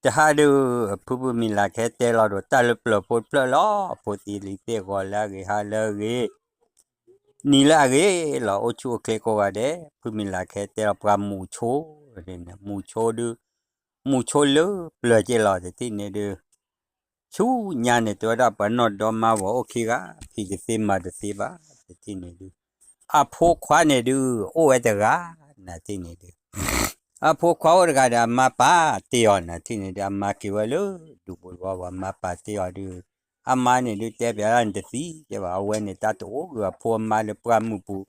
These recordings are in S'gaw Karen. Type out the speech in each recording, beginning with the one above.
တဟါဒုး ဖုဖုမံၤလၤကဟဲတဲလီၤဒီး တၢ်လၢပျၢၤဖိတဖျၢၣ်လီၤ. အဖိသံလံၤသ့ၣ် ဂီၤလၢအဂ့ၤ ဟါလၢအဂ့ၤ နံၤလၢအဂ့ၤလီၤ. အိၣ်ဆူၣ်အိၣ်ချ့ကိးဂၤဒဲး, ဖုမံၤလၤကဟဲတဲလီၤ ပှၤမူးဆိ, မူးဆိဒုး မူးဆိလၢပျၢၤက့လီၤ. တထံၣ်န့ၣ်ဒုး ဆူညါန့ၣ် တဲဝဲဒၣ်ပှၤနီၢ်ဒီမါဝၤအိၣ်ခံဂၤ, ဖံးတသ့မၤတသ့ဘၣ်. တထံၣ်န့ၣ်ဒုး အဖိခွါန့ၣ်ဒုး အိၣ်ဝဲတဂၤ, နထံၣ်န့ၣ်ဒုး အဖိခွါအိၣ်တဂၤဒီး အမါပာ်တ့ၢ်အီၤ, နထံၣ်န့ၣ်ဒုး အမါက့ၤဝဲလၢဒူပူၤသဝီပူၤ အမါပာ်တ့ၢ်အီၤဒုး အမါန့ၣ်ဒုး တဲပျးဒၣ်န့ၣ်တသံကဲဘၣ်, အဝဲန့ၣ် တၢ်တအိၣ်ဂ့ၤအဖိအမါလၢပှၢ်မုၢ်ပူၤ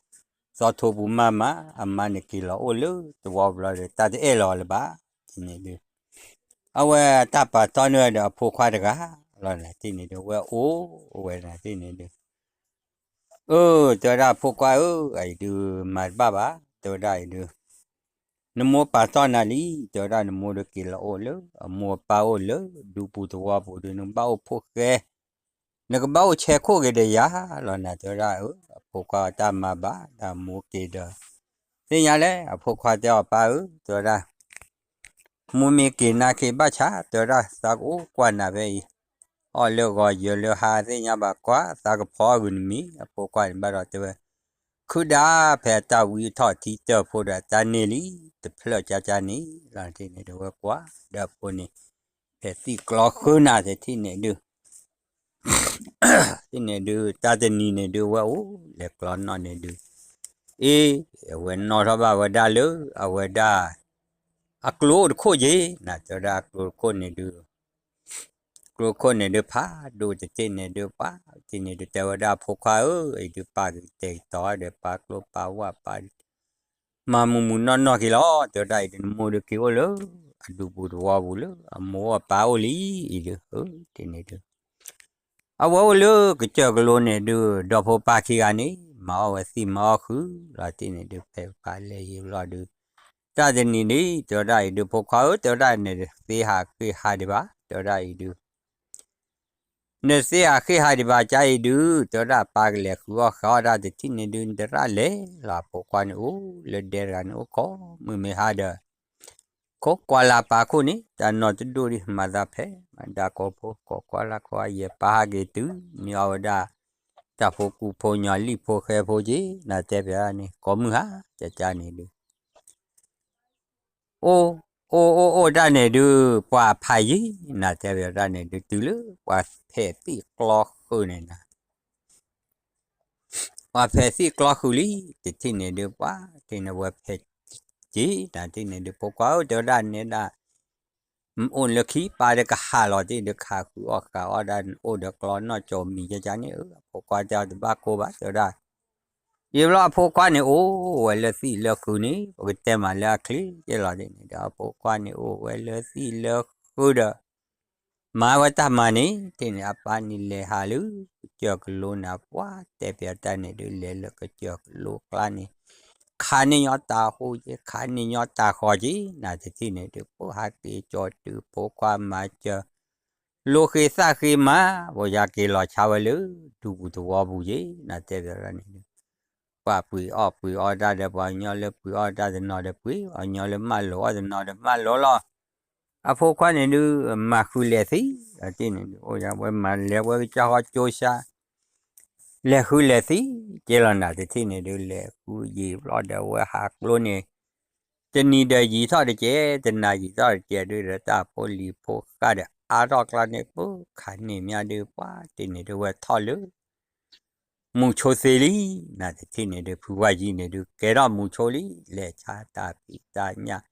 သီထိပူၤမးမး, အမါန့ၣ်က့ၤလီၤအိၣ်လၢသဝီပူၤလီၤဒီး တၢ်တအဲၣ်လီၤလၢၤဘၣ်. တထံၣ်န့ၣ်ဒုး အဝဲတၢ်ပာ်တီၢ်န့ၢ်ဝဲဒီးအဖိခွါတဂၤလီၤ. နထံၣ်န့ၣ်ဒုး ဝဲအိၣ်ဝဲ နထံၣ်န့ၣ်ဒုး အၢ တဲဝဲဒၣ်အဖိခွါဧၢ, အအံၤဒုး မၤတဘၣ်ဘၣ်, တဲဝဲဒၣ်အံၤဒုး နမိၢ်ပာ်တီၢ်နၤလံ, တဲဝဲဒၣ်နမိၢ်ဒုး က့ၤလီၤအိၣ်လၢအမိၢ်အပၢ်အိၣ်လၢဒူပူၤသဝီပူၤဒုး နကဘၣ်အိၣ်ဖှိၣ်ဃဲ, နကဘၣ်အိၣ်ဆဲးခိၣ်က့ၤဒီးယၤလီၤနၤ. တဲဝဲဒၣ်အၢ အဖိခွါတၢ်မၤဘၣ်, ဒီးမိၢ်က့ၤဒီး သ့ၣ်ညါလဲၣ်. အဖိခွါတဲအီၤ ပၢ်ဧၢ, တဲဝဲဒၣ် မိၢ်မ့ၢ်က့ၤနၤက့ၤဘၣ်ဆၣ်, တဲဝဲဒၣ် သးကအိၣ်ကွၢ်နၤဖဲအံၤ, အီၣ်လၢဂီၤယၢၤလၢဟါ သ့ၣ်ညါဘၣ်ကွၢ်, သးကဖီအဂုာ်နမံၤ. အဖိခွါန့ၣ်ဘၣ်ဒီးတဲဝဲ, ခုၣ်ဒၣ်ဖဲအတၢ်ဝံထီၣ်ထံတၢၢ်ဖိဒီး တၢ်န့ၢ်လံတဖျၢၣ်ကၠါကၠါန့ၣ်လီၤ. တထံၣ်န့ၣ်ဒုးဝဲကွၢ်ဒီးအဖိန့ၣ် ဖဲသံၣ်ကျီဃုနၤ တထံၣ်န့ၣ်ဒုး တထံၣ်န့ၣ်ဒုး တၢ်တနံၤန့ၣ်ဒုး ဝဲအိၣ်လဲၤကျီနီၣ်န့ၣ်ဒုး အ့ အဝဲနီၣ်ထီၣ်ဘၣ်ဝဲဒၣ်လၢ အဝဲဒၣ် အကျိအိၣ်တခိၣ်က့ၤ နၤတဲဝဲဒၣ်အကျိတခိၣ်န့ၣ်ဒုး ကျိခိၣ်န့ၣ်ဒုးဖးဒိၣ် တထံၣ်န့ၣ်ဒုး ပှၤတထံၣ်န့ၣ်ဒုး တဲဝဲဒၣ်အဖိခွါဧၢ အံၤဒုးပာ်ကတဲာ်ကတီၤဒီး ပာ်ကျိပာ်ဝၣ်ပာ် မၤမုာ်မုာ်နီၢ်နီၢ်က့ၤလီၤ. တဲဝဲဒၣ်အံၤဒုး နမိၢ်ဒုးက့ၤအိၣ်လၢ အဒူပူၤသဝီပူၤလၢ အမိၢ်အပၢ်အိၣ်လံ အံၤဒုး တထံၣ်န့ၣ်ဒုး အဝဲအိၣ်လၢကစၢၢ်ကလိန့ၣ်ဒုး ဒီဖိပၢ်ခံဂၤန့ၣ် မၤအီၣ်ဝဲသံၣ်မၤအီၣ်ဃုာ်လီၤ. တထံၣ်န့ၣ်ဒုး ဖဲပၢ်လဲၤယံာ်ဘျီဒုး တၢ်တနံၤန့ၣ် တဲဝဲဒၣ်အံၤဒုး ဖိခွါဧၢ တဲဝဲဒၣ် နသ့ဟးဃ့ၢ်ဟးဒံးဘၣ် တဲဝဲဒၣ်အံၤဒုး နသ့ဟးဃ့ၢ်ဟးဒံးဘၣ်ကါအံၤဒုး တဲဝဲဒၣ်ပၢ်ကလဲၤဃုအီၣ်ဃုအီၣ်ဒၣ် တထံၣ်န့ၣ်ဒုး နတရၣ်လဲၤလီၤ အဖိခွါန့ၣ်အိၣ်လၢဒဲတဂၤန့ၣ်အိၣ်ခိး မုၢ်မ့ၢ်ဟါဒီး ခိးကွၢ်လၢ်ပၢ်ခိၣ်န့ၣ် တၢ်နီၢ်တဒိၣ်ဒံး မၤသးဖဲ မၤဒါကိးဖိ ခိးကွၢ်လၢ်ခိးအယဲၢ်ပၢ်ဟးက့ၤတုၤ မ့ၢ်အီၣ်ဝဲဒၣ် တၢ်ဖိကူဖိညီလံၣ်ဖိဃဲဖိက့ၤ နၤတဲပျးန့ၣ် ကိးမုၢ်ဟါ ကကန့ၣ်ဒုး အိၣ် အိၣ်အိၣ်အိၣ်တၢ်န့ၣ်ဒုး ပှၤဖးယံၤ နၤတဲပျးတၢ်န့ၣ်ဒုး တုၤလၢ ပှၤဖဲးသံၣ်ကျီဃုာ်န့ၣ်နၤ ပှၤဖဲးသံၣ်ကျီဃုာ်လံ တထံၣ်န့ၣ်ဒုး ပှၤတထံၣ်န့ၣ်ဝဲဖဲးက့ၤ နၤတထံၣ်န့ၣ်ဒုး ဖိခွါဧၢ တဲဝဲဒၣ်နဲဒၣ် အိၣ်လၢခံပၢ်ဒီးကဟးလီၤတံၢ်ဒုး ခးဃုအီၣ်ဃုအီၣ်ဒၣ် အိၣ်ဒီးကျီနီၢ်ကၠီမံၤကကန့ၣ်ဧၢ အဖိခွါတဲအီၤတဘၣ်ကိၢ်ဘၣ် တဲဝဲဒၣ် ယံာ်ဘျီအဖိခွါန့ၣ် အိၣ်ဝဲလၢသံၣ်လၢဃုာ်န့ၣ် ပကတဲမးလၢအချ့ကဲလီၤဒ်န့ၣ်ဒီး အဖိခွါန့ၣ် အိၣ်ဝဲလၢသံၣ်လၢဃုာ်ဒီး မၤဝဲတၢ်မၤန့ၣ် တထံၣ်န့ၣ် အပၢ်န့ၣ်လဲၤဟးလၢ ကစၢၢ်ကလိန့ၣ် ပှၤတဲပျးတၢ်န့ၣ်ဒုး လဲၤလၢကစၢၢ်ကလိကျါန့ၣ် ခးန့ၢ်ညီတၢ်ဟူးက့ၤ ခးန့ၢ်ညီတၢ်ဃီက့ၤ နၤတထံၣ်န့ၣ်ဒုး ပှၤဟးက့ၤကၠီတုၤဖိခွါမၤစၢၤ လိဃ့သၣ်ဃ့မၤ ပှၤယၤက့ၤလီၤဆါဝဲလၢ ဒူပူၤသဝီပူၤက့ၤ နၤတဲပျးတၢ်န့ၣ်ဒုး ပှၤပှ့ၤအီၣ်ပှ့ၤအီတၢ်ဒီး ပှၤကညီလၢပှ့ၤအီၣ်တၢ်တနီၤဒီးပှ့ၤ ပှၤကညီလၢမၢလိာ်အီၣ်တနီၤဒီးမၢလိာ်လီၤ အဖိခွါန့ၣ်ဒုး မၤဃုာ်လဲၤသံ အတထံၣ်န့ၣ်ဒုး အိၣ်ယၤဝဲမၤလဲၤဝဲကစၢ်ဃီကၠိဆါ လဲၤဃုလဲၤသံ ကဲလီၤနၤတထံၣ်န့ၣ်ဒုး လဲၤဃုယံာ်ဘျီဒီးဝဲဟးကျိန့ၣ် တနံၤဒီးယံာ်ထီၣ်တကဲ တနၤယံာ်ထီၣ်တကဲဒုးဒီး တၢ်ဖိလံၤဖိဃၢ်ဒီး အါထီၣ်ကျါန့ၣ် ပခးန့ၢ်မးဒုး ပှၤတထံၣ်န့ၣ်ဒုး ဝဲထီၣ်လၢ မူဆိသ့လံ နၤတထံၣ်န့ၣ်ဒုး ဖုဝါယံၤန့ၣ်ဒုး ကဲထီၣ်မူဆိလံ လဲၤဆါတၢ်ဖံးတၢ်ညၣ်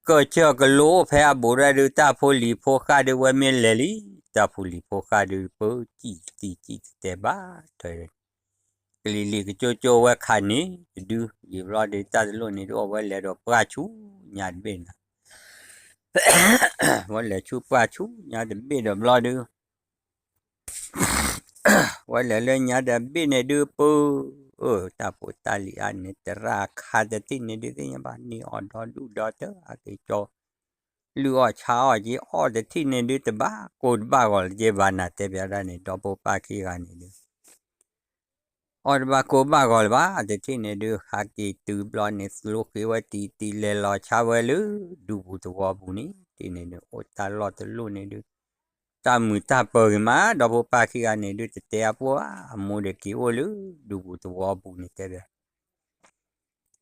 ကစၢၢ်ကလိအိၣ်ဖဲအဘူးဒီးဒုး တၢ်ဖိလံၤဖိဃၢ်ဒုး ဝဲမ့ၢ်လဲၤလံ တၢ်ဖိလံၤဖိဃၢ်ဒုး ပစံၣ်တံၢ်စံၣ်တတဲာ်ဘၣ်ထွဲ ကလံၤလံၤကကၠိကၠိဝဲခးန့ၣ်တဒု ယံာ်ဘျီဒုး တၢ်တလိၣ်န့ၣ်ဒုး အဝဲလဲၤဒီးပှၢ်ဆူညါတဘ့ၣ်နၤ ဝဲလဲၤဆူပှၢ်ဆူညါတဘ့ၣ်ဒီးဘျီဒုး ဝဲလဲၤလၢညါတဘ့ၣ်န့ၣ်ဒုး ပၢ အၢ တၢ်ဖိတၢ်လံၤအါန့ၣ် တရၣ်ခါတထံၣ်န့ၣ်ဒုး သ့ၣ်ညါဘၣ်န့ၢ်အီၤဒီဒူၣ်ဒီတၢ် အက့ၤကၠီ လုၢ်အီၣ်ဆါအီၣ်က့ၤ အီၣ်တထံၣ်န့ၣ်ဒုး တဘၣ်ကိၢ်တဘၣ်ဂီၤလၢက့ၤဘၣ်နၤ တဲပျးဒၣ်န့ၣ် ဒီဖိပၢ်ခံဂၤန့ၣ်ဒုး အီၣ်တဘၣ်ကိၢ်ဘၣ်ဂီၤလၢၤဘၣ်, တထံၣ်န့ၣ်ဒုး ဟးက့ၤတုၤဘျီန့ၣ် သလိဃ့ဝဲတံၤတံၤ လဲၤလီၤဆါဝဲလၢဒူပူၤသဝီပူၤန့ၣ် တထံၣ်န့ၣ်ဒုး အိၣ်တၢ်လီၢ်တလီၢ်န့ၣ်ဒုး တၢ်မုာ်တၢ်ပၢၤဂ့ၤမး, ဒီဖိပၢ်ခံဂၤန့ၣ်ဒုး တတဲအပှၢ်ဘၣ်, အမိၢ်ဒီးက့ၤအိၣ်လၢဒူပူၤသဝီပူၤန့ၣ်တဲဘၣ်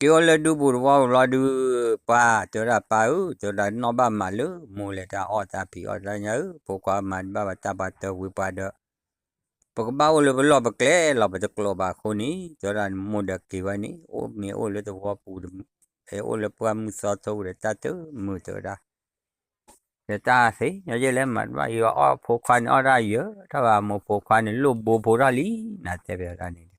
က့ၤအိၣ်လၢဒူပူၤသဝီပူၤဘျီဒုး ပၢ်တဲဝဲဒၣ် ပၢ်ဧၢ, တဲဝဲဒၣ် နီၢ်ဘၣ်မၤလၢမိၢ်လဲၤတၢ်အီၣ်တၢ်ဖံးအီၣ်တၢ်ညၣ်ဧၢ, ဖိခွါမၤတဘၣ်ဘၣ်တၢ်ပှၤတၢဝံၤပှၤဒီး ပကဘၣ်အိၣ်လၢပလီၢ်ပကျဲလီၤ, ပတကျိးဘၣ်အဃိန့ၣ် တဲဝဲဒၣ် နမိၢ်ဒီးက့ၤဝဲန့ၣ် အိၣ်မ့ၢ်အိၣ်လၢသဝီပူၤ အိၣ်လၢပှၢ်မုၢ်သီထိဒီးတၢ်တမုာ်တဲဝဲဒၣ် ဒီးတၢ်သ့ၣ်ညါယဲၢ်လၢ မၤတဘၣ်ယွၤအီၣ်ဖိခွါန့ၣ်အီၣ်တၢ်ယၢၤ, တၢ်ဘၣ်မိၢ်ဖိခွါန့ၣ်လိၣ်ဘိဖိထီၣ်လံ, နတဲဘၣ်ဒၣ်န့ၣ်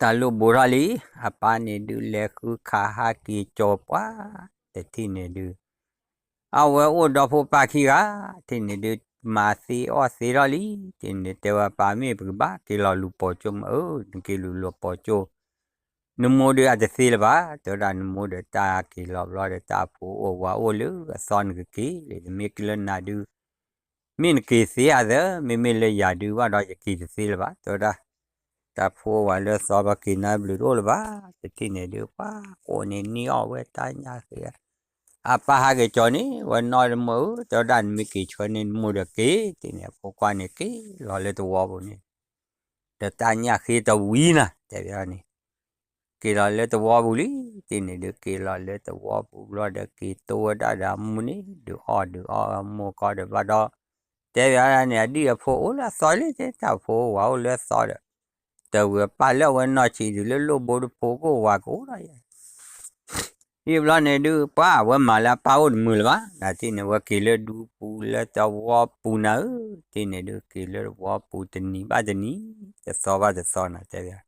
တၢ်လိၣ်ဘိထီၣ်လံ, အပၢ်န့ၣ်ဒုးလဲၤဃုခးဟးက့ၤကၠီၤပှၢ်, တထံၣ်န့ၣ်ဒုး အဝဲအိၣ်ဒီဖိပၢ်ခံဂၤ, တထံၣ်န့ၣ်ဒုး မၤသ့အီၣ်သ့ထီၣ်လံ, တထံၣ်န့ၣ်ဒုး တဲဝဲပၢ်မ့ၢ်ပကဘၣ်က့ၤလီၤလူၤပိာ်ကၠိမ့ၢ်ဧၢ, နက့ၤလူၤလူၤပိာ်ကၠိ နမိၢ်ဒုးအတသ့လၢၤဘၣ်, တဲဝဲဒၣ်နမိၢ်ဒီးတၢ်က့ၤလီၤဘျီဒီး တၢ်ဖိအိၣ်ဝၤအိၣ်လၢအသီ နကက့ၤလၢ မ့ၢ်က့ၤလၢနၤဒုး မ့ၢ်နက့ၤသ့ဧါသၢ, မ့မ့ၢ်လၢယၤဒုးဘၣ်ဒီး ယက့ၤတသ့လၢၤဘၣ်, တဲဝဲဒၣ် တၢ်ဖိအိၣ်ဝၤလၢအသီ ပှၤက့ၤနၤဘျုးတအိၣ်လၢၤဘၣ်, တထံၣ်န့ၣ်ဒုး ပှၤကိးန့ၢ်နံၣ်အီၣ်ဝဲတၢ်ညၣ်ဃ့, အပၢ်ဟးက့ၤကၠီၤန့ၣ် ဝဲနီၢ်တမိၢ်ဧၢ, တဲဝဲဒၣ်နမ့ၢ်က့ၤဆှၢန့ၢ်နမိၢ်ဒီးက့ၤ, တထံၣ်န့ၣ် ဖိခွါန့ၣ်က့ၤလီၤလၢသဝီပူၤန့ၣ် ဒီးတၢ်ညၣ်ဃ့တဝံၤနၤ တဲဘၣ်န့ၣ် က့ၤလီၤလၢသဝီပူၤလံ, တထံၣ်န့ၣ်ဒုး က့ၤလီၤလၢသဝီပူၤဘျီဒီး က့ၤတိဝဲဒၣ်ဒီးအမိၢ်န့ၣ် ဒုးအီၣ်ဒုးအီၣ်အမိၢ်ကီၢ်ဒီးဘၣ်ဒီး တဲဘၣ်ဒၣ်န့ၣ် အဒံၣ်အဖိအိၣ်လၢအသီလံ, တၢ်ဖိဝၤအိၣ်လၢအသီဒီး တဝံၤပၢ်လၢအဝဲနီၢ်ဆံးဒုးလၢလိၣ်ဘိတဖိ ကအိၣ်ဝၤကအိၣ်ဒီးယၤ ယံာ်ဘျီန့ၣ်ဒုး ပှၤအဝဲမၤလၢအပၢ်အိၣ်တမုာ်လၢၤဘၣ်, နထံၣ်န့ၣ် ဝဲက့ၤလၢဒူပူၤလၢသဝီပူၤနၤဧၢ, တထံၣ်န့ၣ်ဒုး က့ၤလၢသဝီပူၤတနံၤဘၣ်တနံၤ တသီဘၣ်တသီနၤ တဲဘၣ်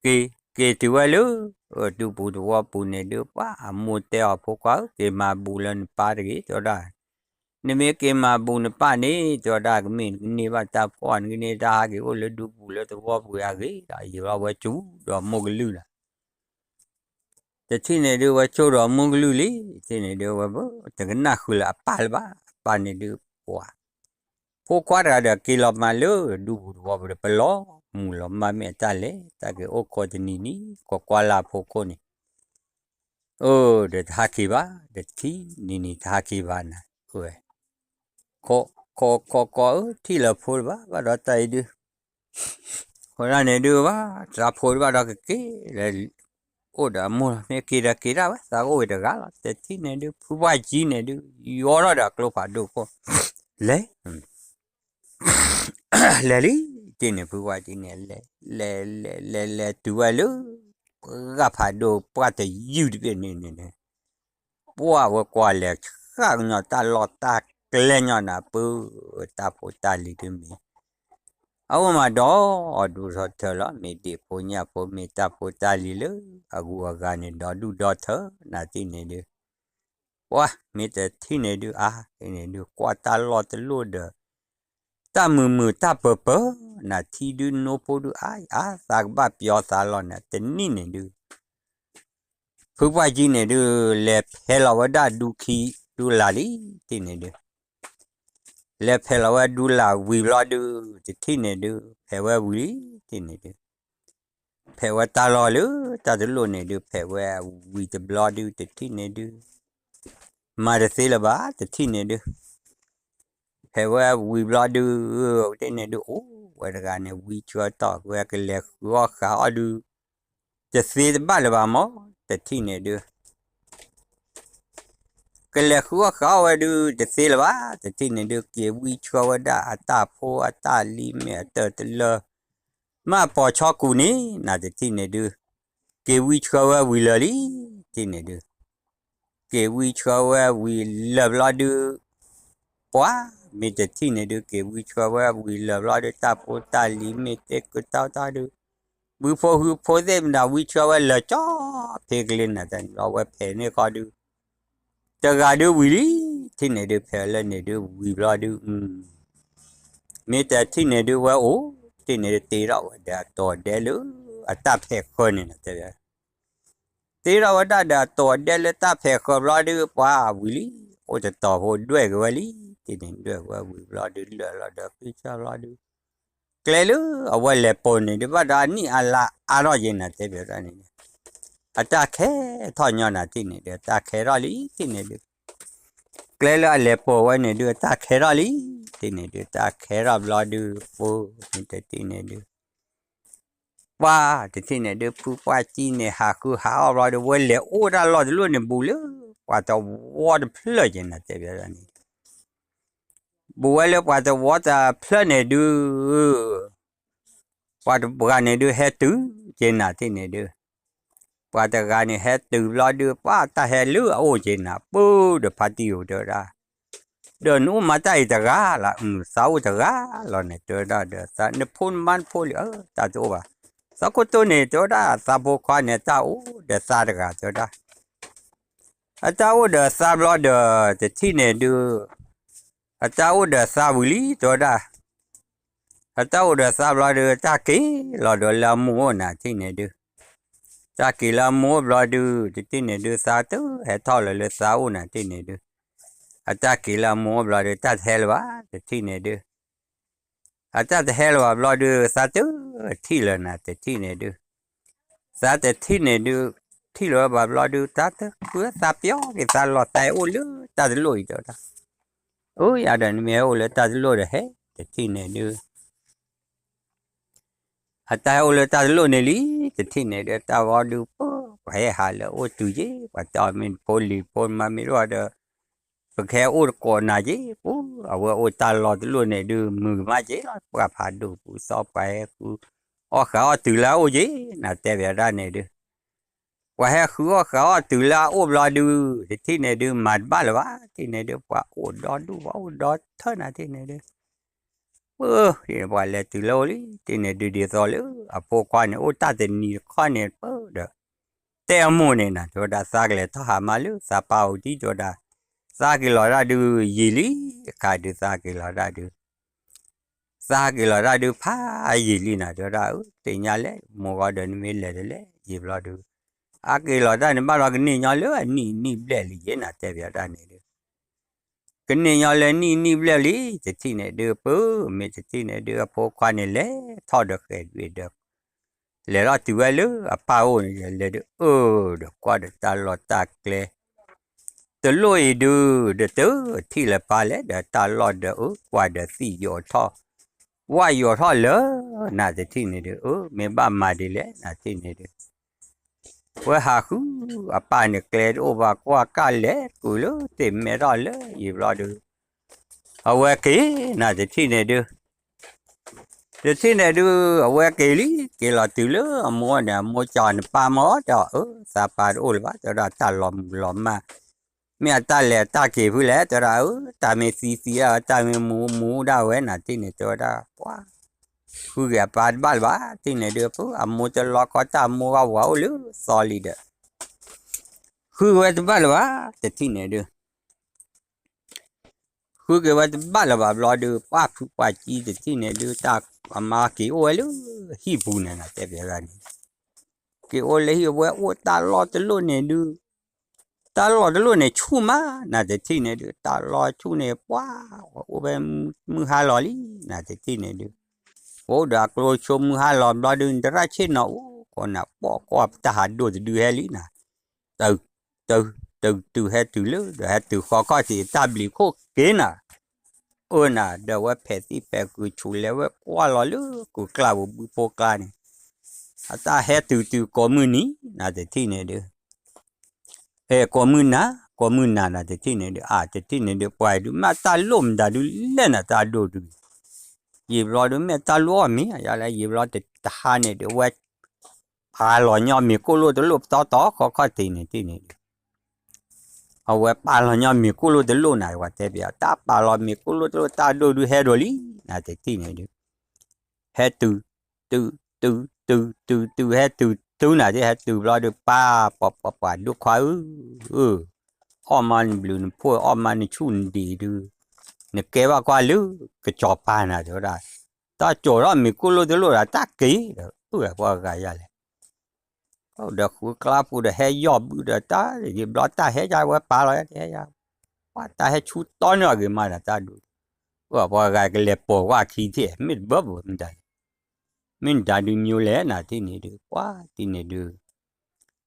က့ၤ က့ၤတုၤဝဲလၢ ဒူပူၤသဝီပူၤန့ၣ်ဒုး ပှၤအမိၢ်တဲအီၤ ဖိခွါဧၢ, က့ၤမၤဘူၣ်လၢနပၢ်တဂ့ၤ တဲဝဲဒၣ်, နမ့ၢ်က့ၤမၤဘူၣ်နပၢ်န့ၣ် တဲဝဲဒၣ် ကမ့ၢ်နကန့ၢ်ဘၣ်တၢ်ဖှီၣ် နကန့ၢ်တၢ်ဟးက့ၤအိၣ်လၢဒူပူၤလၢသဝီပူၤအဂ့ၤဒီး ယံာ်ဘျီဝဲကၠူဒီးမိၢ်ကလုၢ်လီၤ တထံၣ်န့ၣ်ဒုး ဝဲကၠိဒီးမိၢ်ကလုၢ်လံ, တထံၣ်န့ၣ်ဒုး ဝဲတကနၣ်ဃုာ်လၢအပၢ်လၢၤဘၣ်, အပၢ်န့ၣ်ဒုး ပှၤ ဖိခွါတဂၤဒီးက့ၤလီၤမးလၢဒူပူၤသဝီပူၤဒီး ပလီၤမုၢ်လီၤမၢ်မ့ၢ်အတၢ်လဲၤ, တၢ်က့ၤအိၣ်ခိးတနံၤနံၤ ကွၢ်ကွၢ်လၢအဖိခိၣ်န့ၣ်, အၢ ဒီးတဟးက့ၤဘၣ်, ဒီးတထံၣ်နံၤနံၤတဟးက့ၤဘၣ်နၤ, ဝဲ ခိးခိးခိး ထံၣ်လၢဖိတဘၣ် ဘၣ်ဒီးတၢ်အံၤဒုး အဃိဒၣ်န့ၣ်ဒုးဘၣ် တၢ်ဖိတဘၣ်ဒီးကက့ၤလၢ အိၣ်ဒီးအမိၢ်လီၤ, မ့ၢ်က့ၤဒီးက့ၤဒၣ်ဝဲ သးကအိၣ်ဝဲတဂၤလီၤ, တထံၣ်န့ၣ်ဒုး ဖုပှၢ်ကၠံန့ၣ်ဒုး ယီထီၣ်ဒီးအကျိဖးဒိၣ်ခိၣ် လဲၤ လဲၤလံ, တထံၣ်န့ၣ် ဖုပှၢ်ကၠံန့ၣ် လဲၤ လဲၤ လဲၤ လဲၤ လဲၤတုၤဝဲလၢ ဂၢ်ဖးဒိၣ်ပှၢ်တယုၢ်တဘ့ၣ်န့ၣ်န့ၣ်န့ၣ် ပှၢ်ဝဲကွၢ်လဲၤဃၣ်ကညီတၢ်လီၢ်တၢ်ကျဲညီနၤ ပၢတၢ်ဖိတၢ်လံၤဒုးမ့ၢ် အအိၣ်မးဒီး ဒူထီၣ်ထၢလီၤ, မ့ၢ်ဒ့ၣ်ဖိညၣ်ဖိ မ့ၢ်တၢ်ဖိတၢ်လံၤလၢအဂုၤအဂၤန့ၣ် ဒီဒူၣ်ဒီထၢ နၤတထံၣ်န့ၣ်ဒုး ပှၤမ့ၢ်တထံၣ်န့ၣ်ဒုး အါ တထံၣ်န့ၣ်ဒုး ကွၢ်တၢ်လီၢ်တလီၢ်ဒီး တၢ်မုာ်မုာ်တၢ်ပၢၤပၢၤ နၤထံဒုးနိဖိဒုး အါ အါ သးကဘၣ်ပျီသးလီၤနၤ တနံၣ်န့ၣ်ဒုး ဖုပှၢ်ကၠံန့ၣ်ဒုး လဲၤဖဲလီၤဝဲဒၣ်ဒူခံဒူလၢ်လံ, တထံၣ်န့ၣ်ဒုး လဲၤဖဲလီၤဝဲဒူလၢ်ဝံၤဘျီဒုး တထံၣ်န့ၣ်ဒုး ဖဲးဝဲဝံၤလံ, တထံၣ်န့ၣ်ဒုး ဖဲးဝဲတၢ်လီၢ်လၢတၢ်တလိၣ်န့ၣ်ဒုး ဖဲးဝဲဝံၤတဘျီဒုး တထံၣ်န့ၣ်ဒုး မၤတသ့လၢၤဘၣ် တထံၣ်န့ၣ်ဒုး ဖဲးဝဲဝံၤဘျီဒုး တထံၣ်န့ၣ်ဒုး အိၣ်ဝဲတဂၤန့ၣ် ဝံဆှၢတီၢ်ဝဲ ကလဲၤဃုအီၣ်ဃုအီၣ်ဒုး တသ့တဘၣ်လၢၤဘၣ်မး တထံၣ်န့ၣ်ဒုး ကလဲၤဃုအီၣ်ဃုအီၣ်ဝဲဒုး တသ့လၢၤဘၣ် တထံၣ်န့ၣ်ဒုး က့ၤဝံဆှၢဝဲဒၣ်အတၢ်ဖိအတၢ်လံၤမ့ၢ်အတၢ်တလၢ မ့ၢ်ပိာ်ဆီကူၣ်န့ၣ် နၤတထံၣ်န့ၣ်ဒုး က့ၤဝံဆှၢဝဲဝံၤလၢာ်လံ တထံၣ်န့ၣ်ဒုး က့ၤဝံဆှၢဝဲဝံၤလၢာ်ဘျီဒုး ပှၤမ့ၢ်တထံၣ်န့ၣ်ဒုး က့ၤဝံဆှၢဝဲဝံၤလၢာ်ဘျီဒုး တၢ်ဖိတၢ်လံၤမ့ၢ်တဲကတီတၢ်ဒုး ဘုဖိဟုဖိသ့ၣ်မတၤ ဝံဆှၢဝဲလၢာ်ကၠီ ဖဲကလ့နၤတန့ၣ်လီၤ ဝဲဖဲးန့ၢ်ဃီဒုး တဂၤဒုးဝံၤလံ ထံၣ်န့ၣ်ဒုး ဖဲးလၢန့ၣ်ဒုး ဝံၤဘျီဒုး မ့ၢ်တထံၣ်န့ၣ်ဒုး ဝဲအိၣ်တ့ၢ်န့ၣ်ဒုး တ့ထီၣ်ဝဲဒီးအတီၤဒဲလၢ အတၢ်ဖဲးဃၢန့ၣ်လီၤ တဲဝဲ တ့ထီၣ်ဝဲဒၣ်ဒီးအတီၤဒဲလၢတၢ်ဖဲးဃၢဘျီဒုး ပှၤဝံၤလံ အိၣ်တတီၤဖိဒွဲၣ်က့ၤဝဲလံ တ့ၢ်န့ၣ်ဒွဲၣ်က့ၤဝဲဝံၤဘျီဒုး လၢာ်လီၤဒီးဃံဆၢဘျီဒုး ကျဲလၢအဝဲလဲၤပိာ်န့ၣ်ဒုး ဘၣ်ဒီးအနံၣ်အါလါအါထီၣ်က့ၤနၤ တဲဘၣ်ဒၣ်န့ၣ်, အတၢ်ခဲထီၣ်ညီနၤ ထံၣ်န့ၣ်ဒုး တၢ်ခဲထီၣ်လံ ထံၣ်န့ၣ်ဒုး, ကျဲလၢအလဲၤပိာ်ဝဲန့ၣ်ဒုး အတၢ်ခဲထီၣ်လံ ထံၣ်န့ၣ်ဒုး တၢ်ခဲထီၣ်ဘျီဒုး ပှၤန့ၣ်တထံၣ်န့ၣ်ဒုး ပှၤတထံၣ်န့ၣ်ဒုး ဖုပှၢ်ကံန့ၣ် ဟးဃုဟးအီၣ်ဘျီဒုး ဝဲလဲၤအိၣ်တၢ်လီၢ်တလီၢ်န့ၣ် ဘူးလၢပှၤသဝီတဖျၢၣ်က့ၤနၤ တဲဘၣ်ဒၣ်န့ၣ်, ဘူးဝဲလၢပှၤသဝီတဖျၢၣ်န့ၣ်ဒုး ပှၤတဂၤန့ၣ်ဒုး ဟဲတုၤက့ၤနၤ ထံၣ်န့ၣ်ဒုး, ပှၤတဂၤန့ၣ်ဟဲတုၤဘျီဒုး ပှၤတၢ်ဟဲလၢအအိၣ်က့ၤနၤ ပၢဒီးဖါတံၢ်ဧိၤ တဲဝဲဒၣ်, ဒီးနအိၣ်မးတၢ်အံၤတဂၤလီၤ, သးအိၣ်တဂၤလီၤန့ၣ် တဲဝဲဒၣ်ဒီး နဖိနမါနဖိလံၤ တၢ်တအိၣ်ဘၣ်, သးခိၣ်တိၢ်န့ၣ် တဲဝဲဒၣ် သးဖိခွါန့ၣ် တၢ်အိၣ်ဒီးသးတဂၤ တဲဝဲဒၣ်, အတၢ်အိၣ်ဒီးသးဘျီဒီး တထံၣ်န့ၣ်ဒုး အတၢ်အိၣ်ဒီးသးဝံၤလံ တဲဝဲဒၣ်, အတၢ်အိၣ်ဒီးသးဘျီဒုး တၢ်က့ၤလီၤဒီးလၢအမိၢ်အိၣ်နၤ ထံၣ်န့ၣ်ဒုး, တၢ်က့ၤလၢအမိၢ်အိၣ်ဘျီဒုး တထံၣ်န့ၣ်ဒုး သးတဟဲထီၣ်လၢၤလၢသးအိၣ်နၤ ထံၣ်န့ၣ်ဒုး, အတၢ်က့ၤလၢအမိၢ်အိၣ်ဘျီဒုး တၢ်တဟဲလၢၤဘၣ် တထံၣ်န့ၣ်ဒုး အတၢ်တဟဲလၢၤဘၣ်ဘျီဒုး သးတထံၣ်လၢၤနၤ တထံၣ်န့ၣ်ဒုး, သးတထံၣ်န့ၣ်ဒုး ထံၣ်လၢၤဘၣ်ဘျီဒုး တၢ်တဃုသးပျီက့ၤသးလီၤ သးဟဲအိၣ်လၢတၢ်တလီၢ်အံၤ တဲဝဲဒၣ်, အိယၤဒီးနမ့ၢ်ဟဲအိၣ်လၢတၢ်တလီၢ်ဒီးဟဲ တထံၣ်န့ၣ်ဒုး အတၢ်ဟဲအိၣ်လၢတၢ်တလီၢ်န့ၣ်လံ တထံၣ်န့ၣ်ဒုး တၢ်ဝီဒုး ပှၤဟဲဟးလၢအအိၣ်တုၤယ့ၣ် ပှၤတဲအီၤမ့ၢ်ဖိလံၤဖိမါမ့ၢ်တအိၣ်ဒီး ပကဟဲအိၣ်တကိးနၤက့ၤ ပူၤ အဝဲအိၣ်တၢ်လီၢ်တလီၢ်န့ၣ်ဒုး မုာ်မးက့ၤလီၤ ပှၤဖးဒိၣ်ပူၤသီပှၤဟဲဃုအီၣ်ဃာ်အီၣ်တုၤလၢအအိၣ်က့ၤ နၤတဲဘၣ်ဒၣ်န့ၣ်ဒုး ပှၤဟဲဃုအီၣ်ဃာ်အီၣ်တုၤလၢအအိၣ်ဘျီဒုး တထံၣ်န့ၣ်ဒုး မၤတဘၣ်လၢၤဘၣ် ထံၣ်န့ၣ်ဒုး ပှၤအိၣ်ဒီဒူၣ် ပှၤအိၣ်ဒီထၢနၤ ထံၣ်န့ၣ်ဒုး ပှၤ ပှၤလဲၤတုၤလၢအိၣ်လံ ထံၣ်န့ၣ်ဒုး ဒ်သိးလၢအဖိခွါန့ၣ် အိၣ်တၢ်တနံၤတခီန့ၣ် ပၢဒီး တဲအမိၢ်န့ၣ်နၤ တဲဝဲဒၣ် သးကလဲၤထီၣ်ဟးမးလၢသးပၢ်အိၣ်ဒံး တဲဝဲဒၣ်, သးက့ၤလီၤဒၣ်ဒုး ယံာ်လံ အခါဒုးသးက့ၤလီၤဒၣ်ဒုး သးက့ၤလီၤဒၣ်ဒုး ဖးယံာ်လံနၤ တဲဝဲဒၣ်, သ့ၣ်ညါလဲၣ် မိၢ်ဂီၤဒီးနမ့ၢ်လဲၤဒီးလဲၣ် ယံာ်ဘျီဒုး အက့ၤလီၤဒၣ်န့ၣ် ဘၣ်ဒီးကန့ၢ်ညီလၢအနံၣ်နံၣ်ဘျဲၣ်လံယ့ၣ် နၤတဲဘၣ်ဒၣ်န့ၣ်ဒုး ကန့ၢ်ညီလၢနံၣ်နံၣ်ဘျဲၣ်လံ တထံၣ်န့ၣ်ဒုး ပၢ မ့ၢ်တထံၣ်န့ၣ်ဒုး အဖိခွါန့ၣ်လဲၤထီၣ်ဒီးဃဲၤဒုးဒီး လဲၤထီၣ်တုၤဝဲလၢအပၢ်အိၣ်န့ၣ် လဲၤဒုး အၢ ဒီးကွၢ်ဒီးတၢ်လီၢ်တၢ်ကျဲ တလိၣ်အံၤဒုး ဒီးတထံၣ်လၢၤပၢ်လဲၣ် ဒီးတၢ်လီၢ်ဒီး အၢ ကွၢ်ဒီးသံၣ်ယိာ်ထီၣ် ဝၣ်ယိာ်ထီၣ်လၢ နၤတထံၣ်န့ၣ်ဒုး အၢ မ့ၢ်ဘၣ်မၤဒ်လဲၣ် နၤတထံၣ်န့ၣ်ဒုး ဝဲဟးဃုအပၢ်န့ၣ် ကျဲတအိၣ်ဘၣ် ကွၢ်ကၢ်လဲၤတကုာ်လၢ သ့ၣ်မဲထီၣ်လၢယံာ်ဘျီဒုး အဝဲက့ၤ နၤတထံၣ်န့ၣ်ဒုး တထံၣ်န့ၣ်ဒုး အဝဲက့ၤလံ က့ၤလီၤတုၤလၢအမိၢ်န့ၣ် အမိၢ်ကၠီနပၢ်မၢ တဲအီၤ အၢ သးပၢ်တအိၣ်လၢၤဘၣ် တဲဝဲဒၣ် တၢ်လီၤမုၢ်လီၤမၢ် မ့ၢ်အတၢ်လဲၤတၢ်က့ၤဖုလဲၣ် တဲဝဲဒၣ် အၢ တၢ်မ့ၢ်သံသံဒၣ်ဝဲ တၢ်မ့ၢ်မူမူဒၣ်ဝဲ နၤတထံၣ်န့ၣ် တဲဝဲဒၣ် ပှၤ ဃုက့ၤအပၢ်တဘၣ်လၢၤဘၣ် တထံၣ်န့ၣ်ဒုး ပၢ အမိၢ်တလီၤကီတၢ်မိၢ်ဂီၢ်ဝၤအိၣ်လၢသီလံဒီး ဃုက့ၤဝဲတဘၣ်လၢၤဘၣ် တထံၣ်န့ၣ်ဒုး ဃုက့ၤဝဲတဘၣ်လၢၤဘၣ်ဘျီဒုး ပှၤဖုပှၤကံတထံၣ်န့ၣ်ဒုး တၢ်အမါက့ၤအိၣ်ဝဲလၢဟံၣ်ပူၤန့ၣ် နၤတဲဘၣ်ဒၣ်န့ၣ် က့ၤအိၣ်လၢဟံၣ်ဝဲအိၣ်တၢ်လီၢ်တလီၢ်န့ၣ်ဒုး တၢ်လီၢ်တလီၢ်န့ၣ်ဆူၣ်မး နၤတထံၣ်န့ၣ်ဒုး တၢ်လီၢ်ဆူၣ်န့ၣ် ပှၤ အိၣ်ဖဲမုၢ်ဟါလီၤလံ နၤတထံၣ်န့ၣ်ဒုး အိၣ်ဒီးအကျိဆိမုၢ်ဟါလီၤဘျီဒုး နတရၣ်ဆ့ၣ်နီၤအိၣ် ကိးနၤ ပိာ်ကွၢ်တၢ်ဟးဒိၣ်တဒုဟဲလံနၤ တုၤ တုၤ တုၤ တုၤဟဲတုၤလၢ ဒီးဟဲတုၤဃီခီၣ်ထံးတၢ်ဘျံးခိၣ်က့ၤနၤ အၢနၤ ဒီးဝဲဖဲးသံၣ်ဖဲးကုာ်ဆူးလဲၤဝဲကွၢ်လီၤလၢကုာ်ကျါပူၤဘုဖိကျါန့ၣ် အတၢ်ဟဲတုၤတုၤကိးမုၢ်နံၤ နၤတထံၣ်န့ၣ်ဒုး အဲ ကိးမုၢ်နၤ ကိးမုၢ်နၤ နၤတထံၣ်န့ၣ်ဒုး အါ တထံၣ်န့ၣ်ဒုး ပှၤဒုး မ့ၢ်တၢ်လိၣ်မတၤဒုးလဲၣ်နၤ တၢ်ဒိၣ်ဒုး ယံာ်ဘျီဒုး မ့ၢ်တၢ်လိၣ်အီၣ်မ့ၤ ယလဲၣ် ယံာ်ဘျီတဟါန့ၣ်ဒုး ဝဲ ပာ်လီၤညီမ့ၤကိၣ်လိၣ်တလိၣ်တီတီဃီခီၣ်ထံးန့ၣ်တထံၣ်န့ၣ်ဒုး အဝဲပာ်လီၤညီမ့ၤကိၣ်လိၣ်တလိၣ်နၤ ပှၤတဲပျး တၢ်ပာ်လီၤမ့ၤကိၣ်လိၣ်တလိၣ် တၢ်ဒိၣ်ဒုးဟဲဒိးလံ နၤတထံၣ်န့ၣ်ဒုး ဟဲတုၤ တုၤ တုၤ တုၤ တုၤ တုၤ ဟဲတုၤ တုၤနၤဒုး ဟဲတုၤဘျီဒုး ပၢ် ပှၤ ပှၤ ပှၤဒိၣ်ခွါဧၢ အီၣ်မးနဘျုးနဖှိၣ် အီၣ်မးနဆူၣ်နဒံးဒုး နကဲဘၣ်ကွၢ်လၢကစီၤပၤနၤ တဲဝဲဒၣ် တၢ်ကၠီၤထီၣ်မ့ၤကိၣ်လိၣ်တလိၣ်ဒီး တၢ်က့ၤဒီး အၢ ပှၤဂၤယၤလဲၣ် အိၣ်ဒီးဃုကျါပူၤဒီးဟဲယီၢ်ဘုဒီး တၢ်ယံာ်ဘျီတၢ်ဟဲယါဝဲပာ်လီၤယါတဟဲယါ ပှၤတၢ်ဟဲဆူတီန့ၢ်အဂ့ၤမးဒီး တၢ်ဒိၣ် အိၣ်ပှၤဂၤကလဲၤပိာ်ဝဲခံထံၣ် မ့ၢ်တဘၢဘၣ်မတၤလဲၣ် မ့ၢ်နတၢ်ဒုးမံၤလဲၣ်နၤတထံၣ်န့ၣ်ဒုး ပှၤတထံၣ်န့ၣ်ဒုး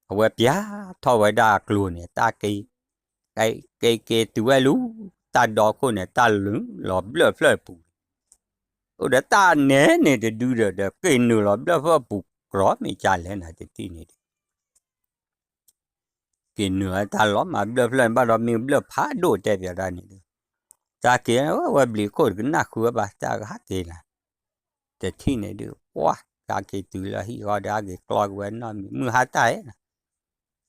အဝဲပျၢ်ထီၣ်ဝဲဒၣ်အကျိၤန့ၣ် တၢ်က့ၤ က့ၤက့ၤတုၤဝဲလူၤ တၢ်ဒီခိၣ်န့ၣ် တၢ်လုၢ်လီၤဘျၢၣ်ဖျၢၣ်ပူၤ အိၣ်ဒီးတၢ်နဲန့ၣ်တဒုဒီး ဒီးက့ၤနုာ်လီၤဘျၢၣ်ဖျၢၣ်ပူၤကြီမ့ၢ်ကလဲၣ်နၤတထံၣ်န့ၣ်ဒုး က့ၤနုာ်ဝဲတၢ်လီၤမၢ်ဘျၢၣ်ဖျၢၣ်န့ၣ် ဘၣ်ဒီးမ့ၢ်ဘျၢၣ်ဖးဒိၣ်တဲပၠးဒၣ်န့ၣ်ဒုး တၢ်က့ၤဝဲဘျံးခိၣ်တကနၣ်ဃုာ်ဝဲဘၣ် တၢ်ကဟးက့ၤနၤ တထံၣ်န့ၣ်ဒုး ပှၤ ဟးက့ၤတုၤလၢဟံၣ်ဃီဒီး ဟဲက့ၤကျီက့ၤဝဲနီတမံၤ မုၢ်ဟါတၢ်ဟဲနၤ